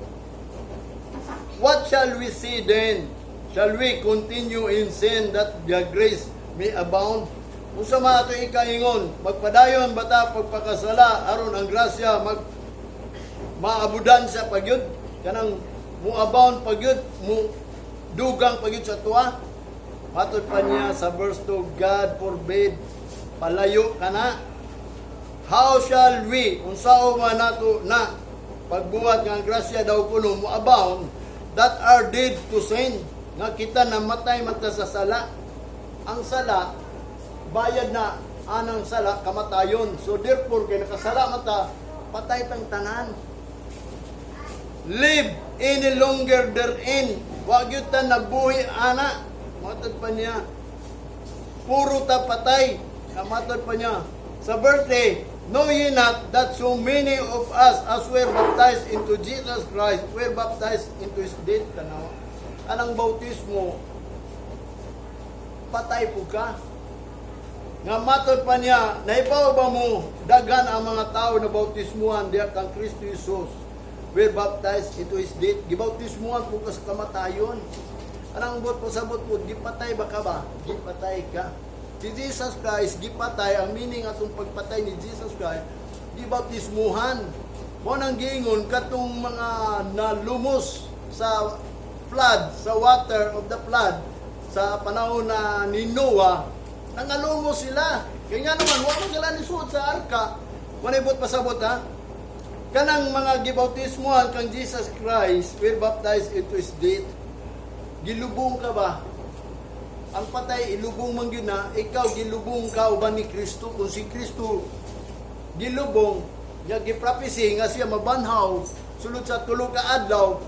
"What shall we say then? Shall we continue in sin that the grace may abound?" Unsa man ato ikaingon, magpadayon ba ta pagpakasala aron ang grasya mag maabudan sa pagyud, kanang mo abound pagyud, mo dugang pagyud sa tuwa? Matod pa niya sa verse 2, "God forbid, palayo kana. How shall we, unsao man nato na pagbuhat nga ang grasya daw kuno mo abound, that are dead to sin?" Nga kita namatay man ta sa sala. Ang sala, bayad na anang sala kamatayon. So therefore kay nakasala man ta, patay tang tanan. "Live any longer therein." Wa gyud ta nabuhi ana. Matod pa niya, puro ta patay. Matod pa niya sa birthday, "Know ye not that so many of us as were baptized into Jesus Christ were baptized into His death?" Tanawa. Anang bautismo, patay po ka. Nga matod pa niya, "Nahibaw ba mo, daghan ang mga tao na bautismuhan diha kang Kristo Jesus were baptized into His death?" Gibautismuhan po ka sa kamatayon. Anang buot pasabot po, gipatay ba ka ba? Gipatay ka. Si Jesus Christ, gipatay, ang meaning atong pagpatay ni Jesus Christ, gibautismuhan. Mao nang giingon katong mga nalumos sa flood, sa water of the flood, sa panahon na ni Noah, nangalumos sila. Kaya nga naman, wa man sila nisuod sa arka. Wala buot pasabot, ha? Kanang mga gibautismuhan kang Jesus Christ were baptized into His death. Gilubong ka ba? Ang patay, ilubong man gyud na, ikaw gilubong ka uban ni Kristo. Kung si Kristo gilubong, niya giprophesy nga siya mabanhaw sulod sa 3 ka adlaw.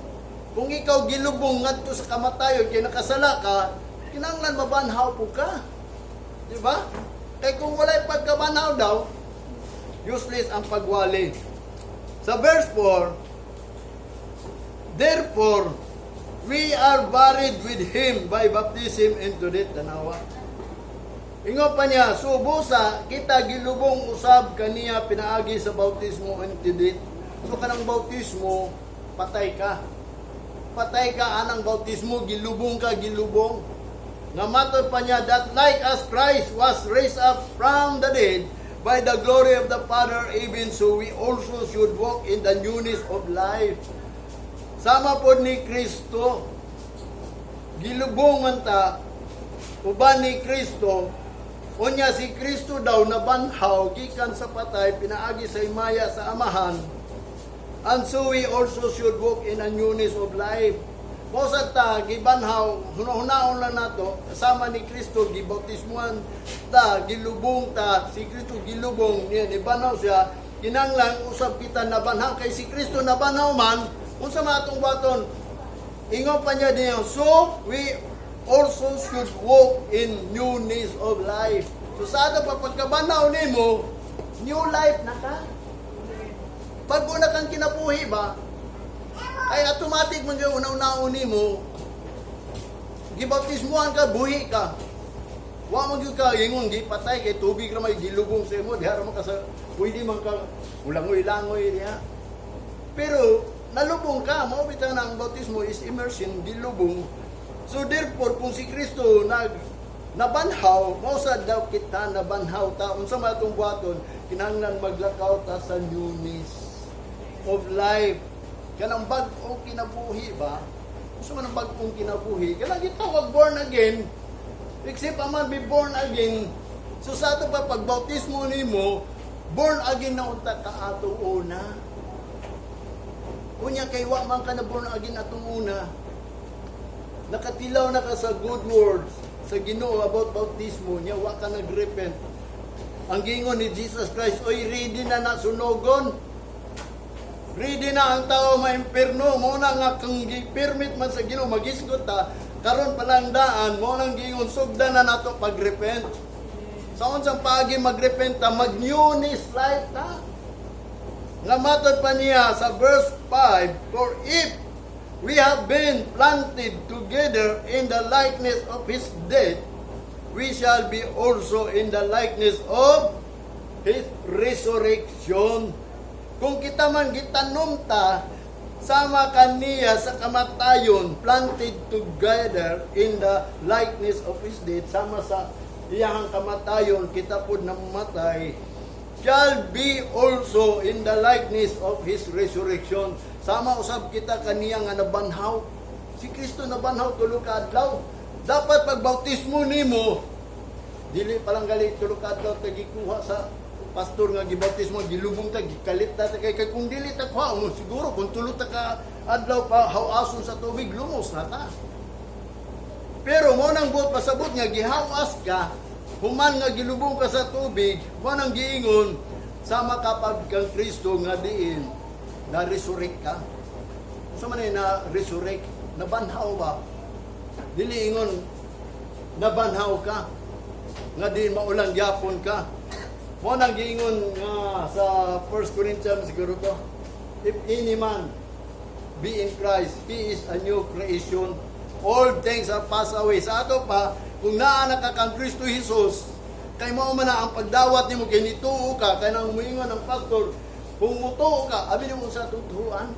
Kung ikaw gilubong ngadto sa kamatayon kay nakasala ka, kinahanglan mabanhaw po ka. Di ba? Kay kung walay pagkabanhaw daw, useless ang pagwali. Sa verse 4, "Therefore, we are buried with Him by baptism into death." Tanawa. Ingon pa niya, so busa, kita gilubong usab kaniya pinaagi sa bautismo into death. So kanang bautismo, patay ka. Patay ka anang bautismo, gilubong ka, gilubong. Nga matod pa niya, "That like as Christ was raised up from the dead by the glory of the Father, even so we also should walk in the newness of life." Sama po ni Kristo, gilubong man ta, uban ni Kristo, unya si Kristo daw nabanhaw gikan sa patay pinaagi sa himaya sa Amahan, and so we also should walk in a newness of life. Mao sa ta gibanhaw, hunahunaon lang nato, kasama ni Kristo gibautismuhan ta, gilubong ta, si Kristo gilubong niya, nibanhaw siya, kinahanglan usab kita nabanhaw kay si Kristo nabanhaw man, unsa man atong buhaton? Ingon pa niya diyan, "So we also should walk in newness of life." So sa ato pa pagkabanhaw nimo, new life na ka. Pag una kang kinabuhi ba, ay automatic man yung una-unaon nimo, gibautismuhan ka, buhi ka. Wa man gyud ka ingon gipatay kay tubig ra may gilubong sa imo, diha ra man ka sa pwede man ka ulangoy-langoy diha. Pero nalubong ka, mao bitaw na ang bautismo is immersion, gilubong. So therefore, kung si Kristo nabanhaw, mao sad daw kita nabanhaw ta. Unsa man atong buhaton, kinahanglan maglakaw ta sa newness of life. Kanang bag-ong kinabuhi ba? Unsa man ang bag-ong kinabuhi? Kanang gitawag born again. Except a man be born again. So sa ato pa pagbautismo nimo, born again na unta ka ato una. Unya kay wa man ka na born again atong una. Nakatilaw na ka sa good words sa Ginoo about bautismo niya, wa ka nagrepent. Ang giingon ni Jesus Christ, "Oy, ready na na sunogon. Ready na ang tao maimpirno." Mao na nga kung gi-permit man sa Ginoo magisgot ta, karon pa lang daan, mao nang giingon sugdan na nato pagrepent. Sa unsang paagi magrepent ta? Mag newness life ta. Nga matod pa niya sa verse 5, "For if we have been planted together in the likeness of His death, we shall be also in the likeness of His resurrection." Kung kita man gitanom ta sama kaniya sa kamatayon, planted together in the likeness of His death, sama sa iyang kamatayon, kita pod namatay, shall be also in the likeness of His resurrection. Sama usab kita kaniya nga nabanhaw. Si Kristo nabanhaw 3 ka adlaw. Dapat pag bautismo nimo, dili pa lang gali 3 ka adlaw ta gikuha sa pastor nga gibautismo, gilubong ta, gikalit ta kay kung dili ta kuha, oh, siguro kung 3 ta ka adlaw pa hawason sa tubig, lumos na ta. Pero mo nang buot pasabot nga gihawas ka, human nga gilubong ka sa tubig, mo nang giingon sama kapag kang Kristo nga diin na resurrect ka. Sa man ay na resurrect, nabanhaw ba? Dili ingon nabanhaw ka nga di maulang gyapon ka. Mo nang giingon nga sa 1 Corinthians siguro to. "If any man be in Christ, he is a new creation. All things are passed away." Sa ato pa, kung naa na ka kang Kristo Jesus, Kay mao man na ang pagdawat nimo kay nituo ka, kay nang muingon ang pastor, kung mutuo ka, abi nimo sa tutuan.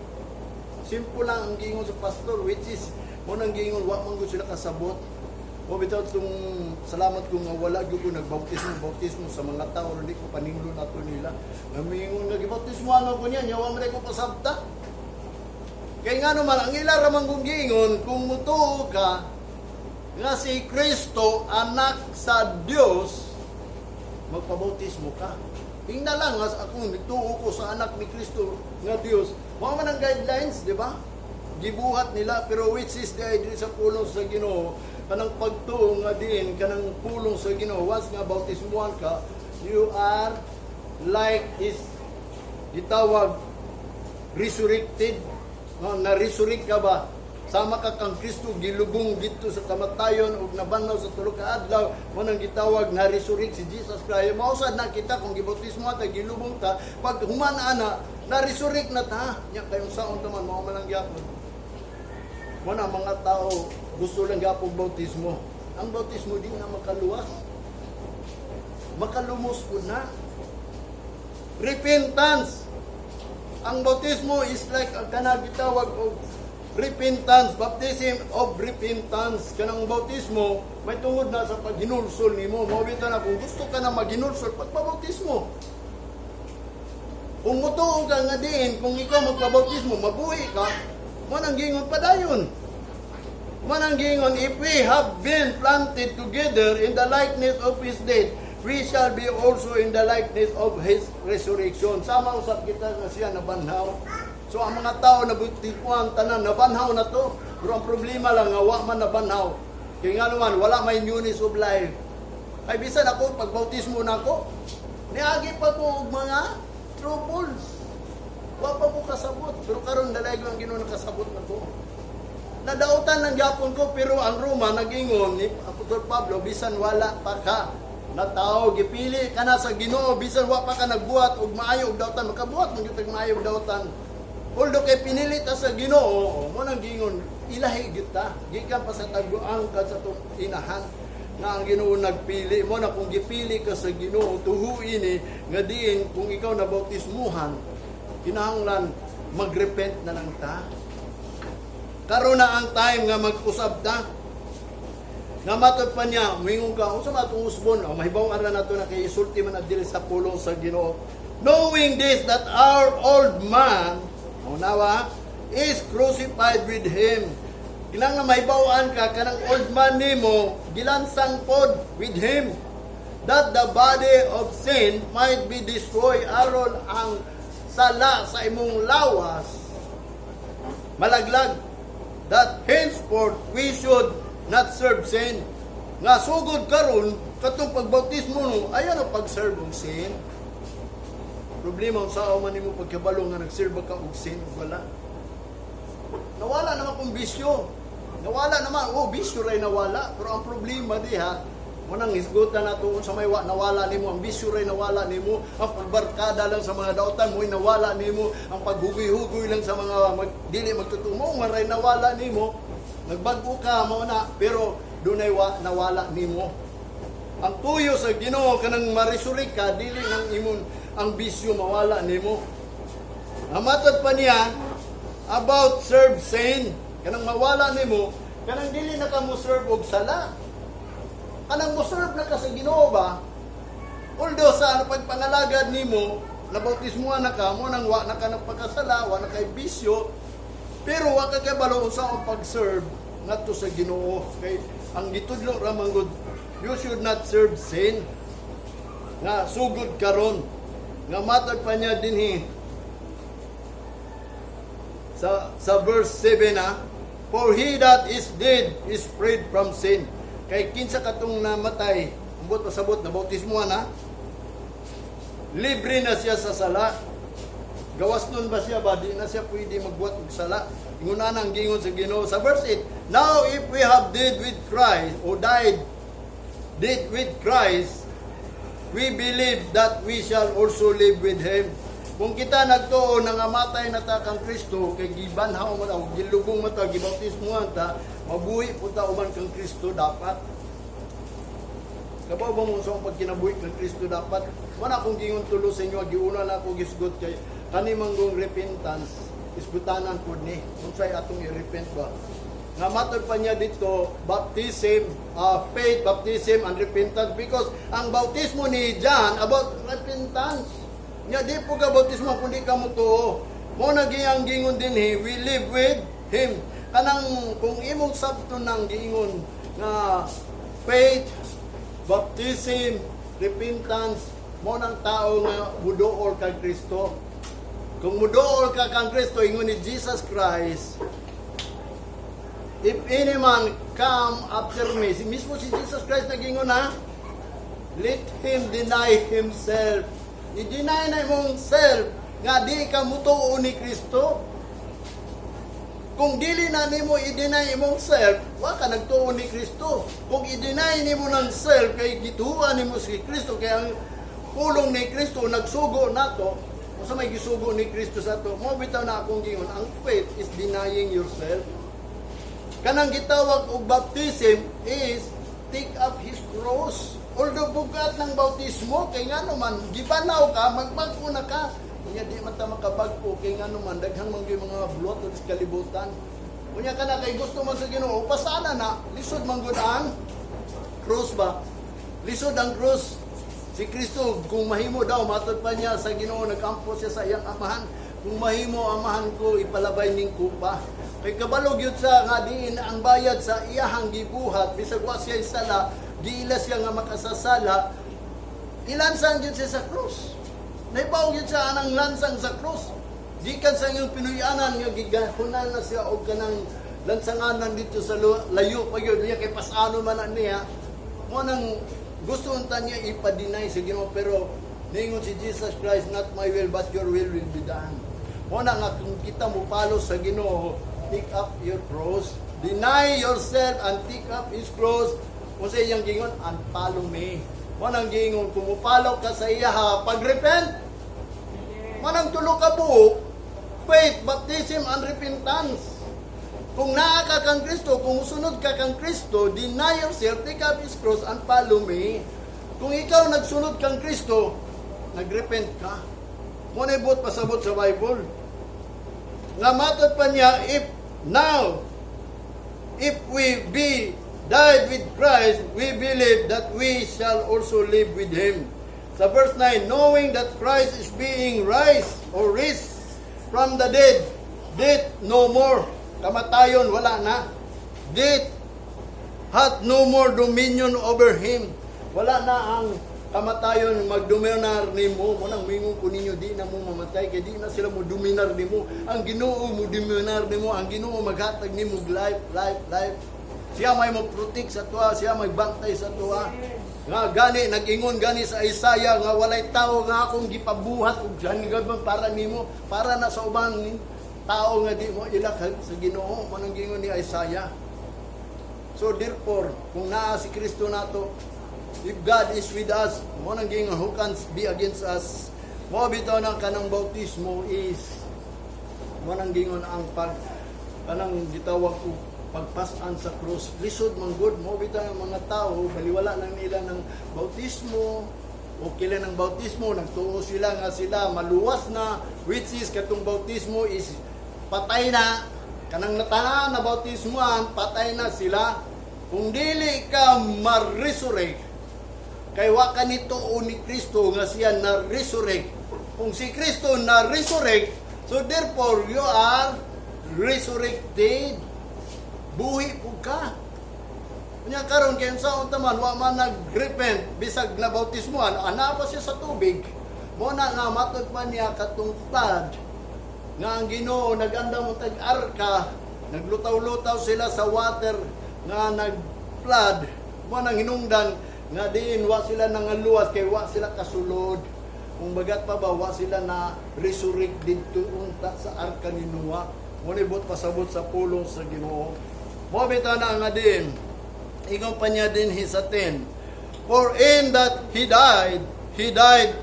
Simple lang ang giingon sa pastor, which is mo nang giingon, wa man gud sila kasabot. O bitaw tong salamat ko nga wala gyud ko nagbautismo bautismo sa mga tao, hindi ko paninglo nato nila. Namiingon nga gibautismo ano ko niya, nya wa man ko pasabta. Kay nga naman ang ila ra man kung giingon, kung mutuo ka nga si Kristo anak sa Dios, magpabautismo ka. Tingnan lang nga akong nagtuo ko sa anak ni Kristo nga Dios. Mao man ang guidelines, di ba? Gibuhat nila, pero which is the idea sa pulong sa Ginoo, kanang pagtuo nga diin kanang pulong sa Ginoo, once nga bautismuhan ka, you are like is gitawag resurrected, no? Na resurrect ka ba, sama ka kang Kristo, gilubong didto sa kamatayon ug nabanhaw sa tulo ka adlaw. Mo nang gitawag na resurrect si Jesus Christ. Mao sad na kita kung gibautismo ta, gilubong ta, pag human ana, na resurrect na ta. Nya kayong saon ta man, mao man ang gyapon. Mo na mga tao gusto lang gyapon bautismo. Ang bautismo di na makaluwas, makalumos pud na. Repentance. Ang bautismo is like ang kanang gitawag og repentance, baptism of repentance. Kanang bautismo may tungod na sa paghinulsol nimo. Mao bitaw na kung gusto ka na maghinulsol, pagpabautismo. Kung mutuo ka nga diin, kung ikaw magpabautismo, mabuhi ka, mo nang giingon padayon. Mo nang giingon, if we have been planted together in the likeness of His death, we shall be also in the likeness of His resurrection. Sama usab kita nga siya nabanhaw. So ang mga tao na bautismuhan tanan, nabanhaw na to. Pero ang problema lang nga wa man nabanhaw. Kaya nga naman, wala may newness of life. Ay bisan ako, pag bautismo na ako, niagi pa ko og mga troubles. Wa pa ko kasabot. Pero karon dalay ko ang Ginoo, nakasabot na ko. Nadautan lang gyapon ko, pero ang Roma nag-ingon ni Apostol Pablo, bisan wala pa ka na tao, gipili ka na sa Ginoo bisan wa pa ka nagbuhat og maayo og dautan. Makabuhat man gyud tag maayo og dautan. Although kay pinili ta sa Ginoo, mo nang giingon ilahi gyud ta gikan pa sa taguang ka sa atong inahan nga ang Ginoo nagpili mo na. Kung gipili ka sa Ginoo, tuhuin ni nga diin kung ikaw na bautismuhan, kinahanglan magrepent na lang ta. Karon na ang time nga mag-usab ta. Nga matod pa niya, muingon ka, unsa man atong usbon? O, mahibaw ra nato na kay isulti man na diri sa pulong sa Ginoo. Knowing this, that our old man, unawa, is crucified with Him. Kinahanglan mahibaw-an ka kanang old man nimo gilansang pod with Him, that the body of sin might be destroyed, aron ang sala sa imong lawas malaglag, that henceforth we should not serve sin. Nga sugod karon, katong pagbautismo no, ayaw na pag-serve og sin. Problema, unsa man nimo pagkabalo nga nag-serve ka og sin ug wala? Nawala naman kung bisyo. Nawala naman, oh, bisyo ray nawala. Pero ang problema diha, mo nang hisgutan nato sa may wa nawala nimo, ang bisyo ray nawala nimo, ang pagbarkada lang sa mga dautan mo'y nawala nimo, ang paghugoy-hugoy lang sa mga dili magtutumo nga ray nawala nimo. Nagbag-o ka mao na, pero dunay wa nawala nimo. Ang tuyo sa Ginoo kanang ma-resurrect ka, dili nang imon ang bisyo mawala nimo. Ang matod pa niya about serve sin, kanang mawala nimo, kanang dili na ka mo serve og sala. Kanang mo serve na ka sa Ginoo ba? Although sa ano pagpangalagad nimo, nabautismuhan na ka, mo nang wa na ka nagpakasala, wa na kay bisyo, pero wa ka kabalo unsa ang pag-serve ngadto sa Ginoo. Kay ang gitudlo ra man gud, you should not serve sin. Nga sugod karon. Nga matod pa niya dinhi sa verse 7 na, "For he that is dead is freed from sin." Kay kinsa katong namatay, ambot pasabot na bautismo na, libre na siya sa sala. Gawas nun ba siya ba, di na siya pwede magbuhat og sala. Ingon na ang gingon sa Ginoo sa verse 8, "Now if we have dead with Christ or died dead with Christ, we believe that we shall also live with Him." Kung kita nagtuo nga namatay na ta kang Kristo, kay gibanhaw mo ta, gilubong mo ta, gibautismuhan ta, mabuhi po ta uban kang Kristo dapat. Kabaw ba mo sa akong pagkinabuhi kang Kristo dapat? Wala akong gingon tulo sa inyo, giuna na ako gisgot kay kani manggong repentance, isgutanan pud ni. Unsay atong i-repent ba? Nga matod pa niya dito, baptism, faith, baptism, and repentance because ang bautismo ni John about repentance. Nya di po ka bautismo kung di ka mo tuo. Mo na giyang gingon dinhi, we live with Him. Kanang kung imong sabton nang giingon nga faith, baptism, repentance, mo nang tao nga muduol kang Kristo. Kung muduol ka kang Kristo, ingon ni Jesus Christ, "If any man come after me," si mismo si Jesus Christ nagingon na, "let him deny himself." I-deny na imong self nga di ka mutuo ni Kristo. Kung dili na nimo i-deny imong self, wa ka nagtuo ni Kristo. Kung i-deny nimo ng self kay gituohan nimo si Kristo, kay ang pulong ni Kristo nagsugo nato, unsa may gisugo ni Kristo sa ato, mo bitaw na akong gingon, ang faith is denying yourself. Kanang gitawag og baptism is take up His cross. Although bugat ng bautismo, kay nga naman, gibanaw ka, magbag-o na ka. Unya di man ta makabag-o, kay nga naman, daghang man gyud mga buhat sa kalibutan. Unya ka na kay gusto man sa Ginoo, pasana na, lisod man gud ang cross ba? Lisod ang cross. Si Kristo, kung mahimo daw, matod pa niya sa Ginoo, nag-ampo siya sa iyang amahan. "Kung mahimo, Amahan ko, ipalabay ning kupa." Kay kabalo gyud sa nga diin ang bayad sa iyahang gibuhat, bisag wa siya sala, giila siya nga makasasala, ilansang gyud siya sa krus. Naibaw gyud siya anang lansang sa krus. Gikan sa iyong pinuy-anan nga gigahunan na siya og kanang lansanganan dito sa layo pa gyud niya kay pasano man na niya. Mo nang gusto unta niya ipa-deny sa Ginoo, pero ningon si Jesus Christ, "Not my will but your will be done." Mo na nga kung kita mo follow sa Ginoo, take up your cross, deny yourself and take up His cross. Kung sa iyang gingon, "And follow me." Mo nang gingon kung mo-follow ka sa iya, pag-repent, manang tulo ka buok, faith, baptism, and repentance. Kung naa ka kang Kristo, kung musunod ka kang Kristo, deny yourself, take up His cross, and follow me. Kung ikaw nagsunod kang Kristo, nagrepent ka. Mo na buot pasabot sa Bible. Nga matod pa niya, if now, if we be died with Christ, we believe that we shall also live with Him. Sa verse 9, knowing that Christ is being raised or raised from the dead, death no more. Kamatayon, wala na. Death hath no more dominion over him. Wala na ang kamatayon magdominar nimo. Mo nang mingon ko ninyo, di na mo mamatay kay di na sila mo dominar nimo. Ang Ginoo mo dominar nimo, ang Ginoo maghatag nimo og life, life, life. Siya may mo protect sa tuwa, siya may bantay sa tuwa. Nga gani nag-ingon gani sa Isaiah nga walay tao nga akong gipabuhat og gaban para nimo, para na sa ubang tao nga di mo ilak sa Ginoo, manang gingon ni Isaiah. So therefore, kung naa si Kristo nato, if God is with us, mo nang gingon, who can be against us? Mo bitaw ng kanang bautismo is mo nang gingon ang pag kanang gitawag og pagpasan sa krus. Lisod man gud. Mo bitaw ang mga tao, baliwala lang nila ng bautismo o kila ng bautismo, nagtuo sila nga sila maluwas na, which is katong bautismo is patay na. Kanang natanan na bautismoan, patay na sila. Kung dili ka ma-resurrect, kay wa ka nito ni Kristo nga siya na resurrect. Kung si Kristo na resurrect, so therefore you are resurrected. Buhi po ka. Unya karon kay unsa unta man wa man nag-repent bisag na bautismoan, ana pa siya sa tubig. Mo na nga matod pa niya katong flood nga ang Ginoo nagandam mo tag arka, naglutaw-lutaw sila sa water nga nag-flood. Mo nang hinungdan nga diin wa sila nangaluwas kay wa sila kasulod. Kung bagat pa ba, wa sila na resurrect didto unta sa arka ni Noah. Mo ni buot pasabot sa pulong sa Ginoo. Mo bitaw na nga din ingon pa niya din sa 10, "For in that He died, He died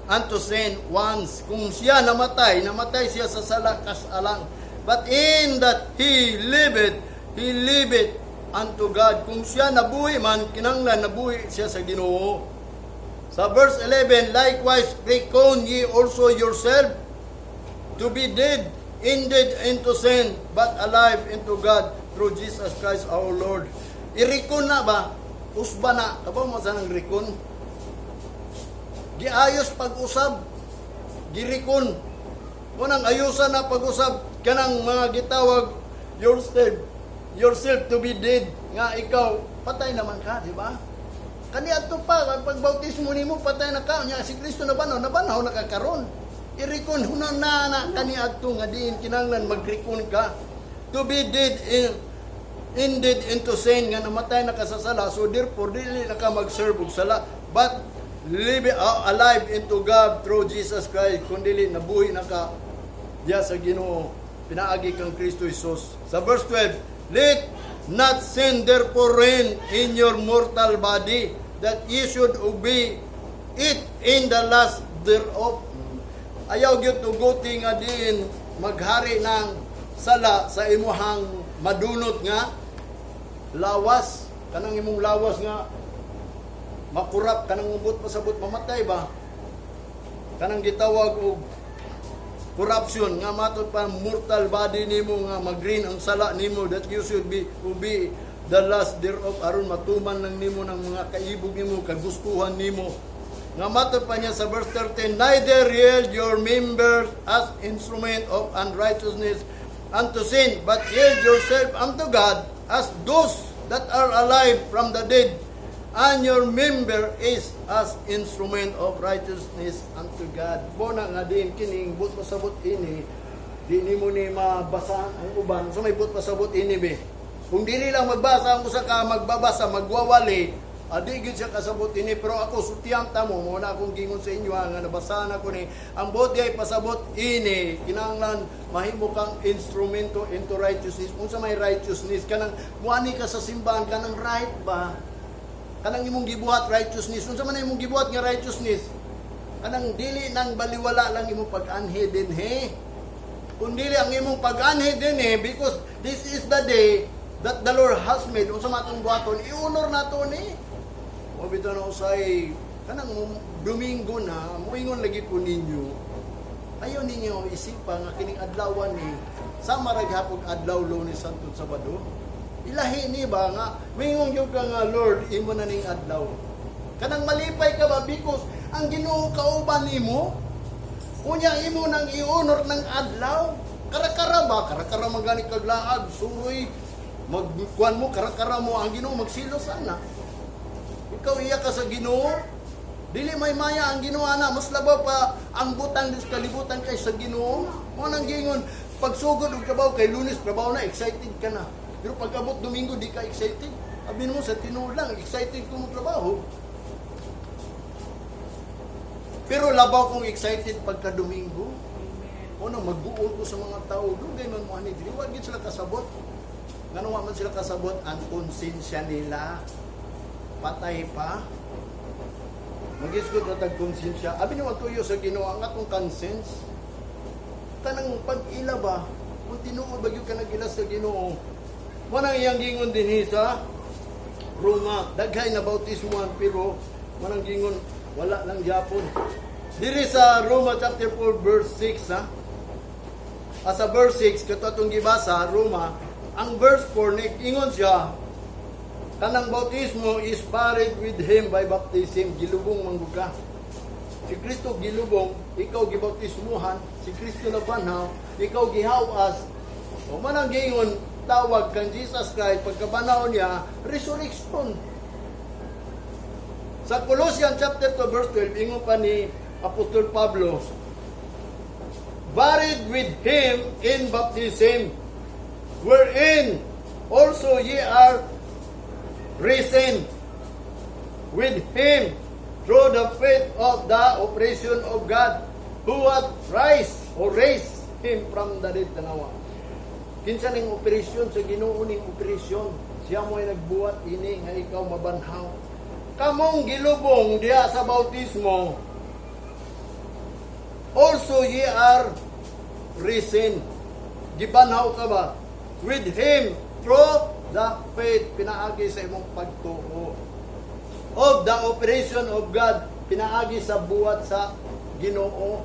unto sin once." Kung siya namatay, namatay siya sa sala kasalang. "But in that He liveth, He liveth unto God. Kung siya nabuhi man, kinanglan nabuhi siya sa Ginoo. Sa verse 11, "Likewise reckon ye also yourself to be dead indeed into sin, but alive into God through Jesus Christ our Lord." I-reckon na ba? Usba na. Kabaw mo sa nang reckon? Giayos pag-usab. Gi-reckon. Munang ayusan na pag-usab kanang mga gitawag yourself to be dead nga ikaw patay naman ka, di ba? Kani adto pa ang pagbautismo nimo, patay na ka. Nya si Kristo nabanhaw, nabanhaw na ka karon. I-reckon hunan na na kani adto nga diin kinahanglan mag-reckon ka to be dead in indeed into sin, nga namatay na ka sa sala, so therefore dili na ka mag-serve og sala, but live alive into God through Jesus Christ, kun dili nabuhi na ka diya sa Ginoo pinaagi kang Kristo Jesus. Sa verse 12, "Let not sin therefore reign in your mortal body, that ye should obey it in the lust thereof." Ayaw gyud tuguti nga diin maghari ng sala sa imuhang madunot nga lawas, kanang imong lawas nga makurap, kanang ubot pasabot mamatay ba, kanang gitawag og corruption nga matod pa mortal body nimo nga mag-reign ang sala nimo, that you should be obey the lust thereof, aron matuman lang nimo ng mga kaibog nimo, kagustuhan nimo. Nga matod pa niya sa verse 13, "Neither yield your members as instrument of unrighteousness unto sin, but yield yourself unto God as those that are alive from the dead, and your member is as instrument of righteousness unto God." Bona nga din kining buot pasabot ini, di nimo ni mabasahan ang uban. So may buot pasabot ini be. Kung dili lang magbasa ang usa ka magbabasa, magwawali, adi gyud siya kasabot ini. Pero ako sultihan ta mo, mo na akong gingon sa inyo ha, nga nabasahan ako ni. Ang buot ay pasabot ini, kinahanglan mahimo kang instrumento into righteousness. Unsa may righteousness? Kanang muani ka sa simbahan, kanang right ba? Kanang imong gibuhat righteousness. Unsa man ang imong gibuhat nga righteousness? Kanang dili nang baliwala lang imong pag-anhi dinhi. Kung dili ang imong pag-anhi dinhi because this is the day that the Lord has made. Unsa man atong buhaton, i-honor nato ni. O bitaw na usay kanang Domingo na, moingon lagi ko ninyo. Ayaw ninyo isipa nga kining adlawan ni sama ra gihapon adlaw Lunes hangtod Sabado. Ilahi ni ba nga mingon gyud ka nga, "Lord, imo na ning adlaw." Kanang malipay ka ba because ang Ginoo kauban nimo. Unya imo nang i-honor ng adlaw. Karakara ba? Karakara man gani kaglaag, suroy magkuan mo, karakara mo ang Ginoo magsilos ana. Ikaw iya ka sa Ginoo. Dili may maya ang Ginoo ana, mas labaw pa ang butang sa kalibutan kay sa Ginoo. Mo nang gingon pagsugod og trabaho kay Lunes trabaho na, excited ka na. Pero pag abot Domingo, di ka excited. Abi mo sa tinuod lang, excited ko mo trabaho. Pero labaw kong excited pagka Domingo. Ono magbuol ko sa mga tao, dugay man mo ani diri, wa gid sila kasabot. Ngano wa man sila kasabot? Ang konsensya nila patay pa. Magisgot na tag konsensya. Abi ni tuyo sa Ginoo ang atong conscience. Kanang pag-ila ba, kung tinuod ba gyud ka nag-ila sa Ginoo. Mo nang iyang gingon dinhi sa Roma, daghay na bautismohan pero mo nang gingon wala lang gyapon. Diri sa Roma chapter 4 verse 6 ha. Sa verse 6 kato atong gibasa Roma, ang verse 4 ni ingon siya kanang bautismo is buried with him by baptism, gilubong man gud ka. Si Kristo gilubong, ikaw gibautismuhan, si Kristo nabanhaw, ikaw gihawas. O man ang gingon tawag kan Jesus Christ pagkabanhaw niya, resurrection. Sa Colossians chapter 2 verse 12, ingon pa ni Apostol Pablo, "Buried with him in baptism, wherein also ye are risen with him through the faith of the operation of God, who hath raised or raised him from the dead." Tanawa. Kinsa ning operasyon sa Ginoo ning operasyon? Siya mo ay nagbuhat ini nga ikaw mabanhaw. Kamong gilubong diha sa bautismo, also ye are risen. Gibanhaw ka ba? With him through the faith, pinaagi sa imong pagtuo. Of the operation of God, pinaagi sa buhat sa Ginoo.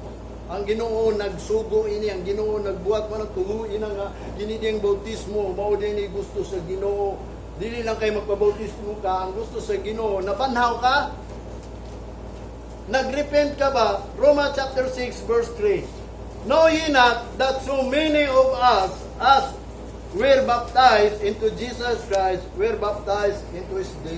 Ang Ginoo nagsugo ini, ang Ginoo nagbuhat mo ng tuhuin nga kini diyang bautismo, mao din ni gusto sa Ginoo. Dili lang kay magpabautismo ka, ang gusto sa Ginoo, nabanhaw ka, nagrepent ka ba? Roma chapter 6 verse 3. "Know ye not that so many of us as were baptized into Jesus Christ were baptized into His death?"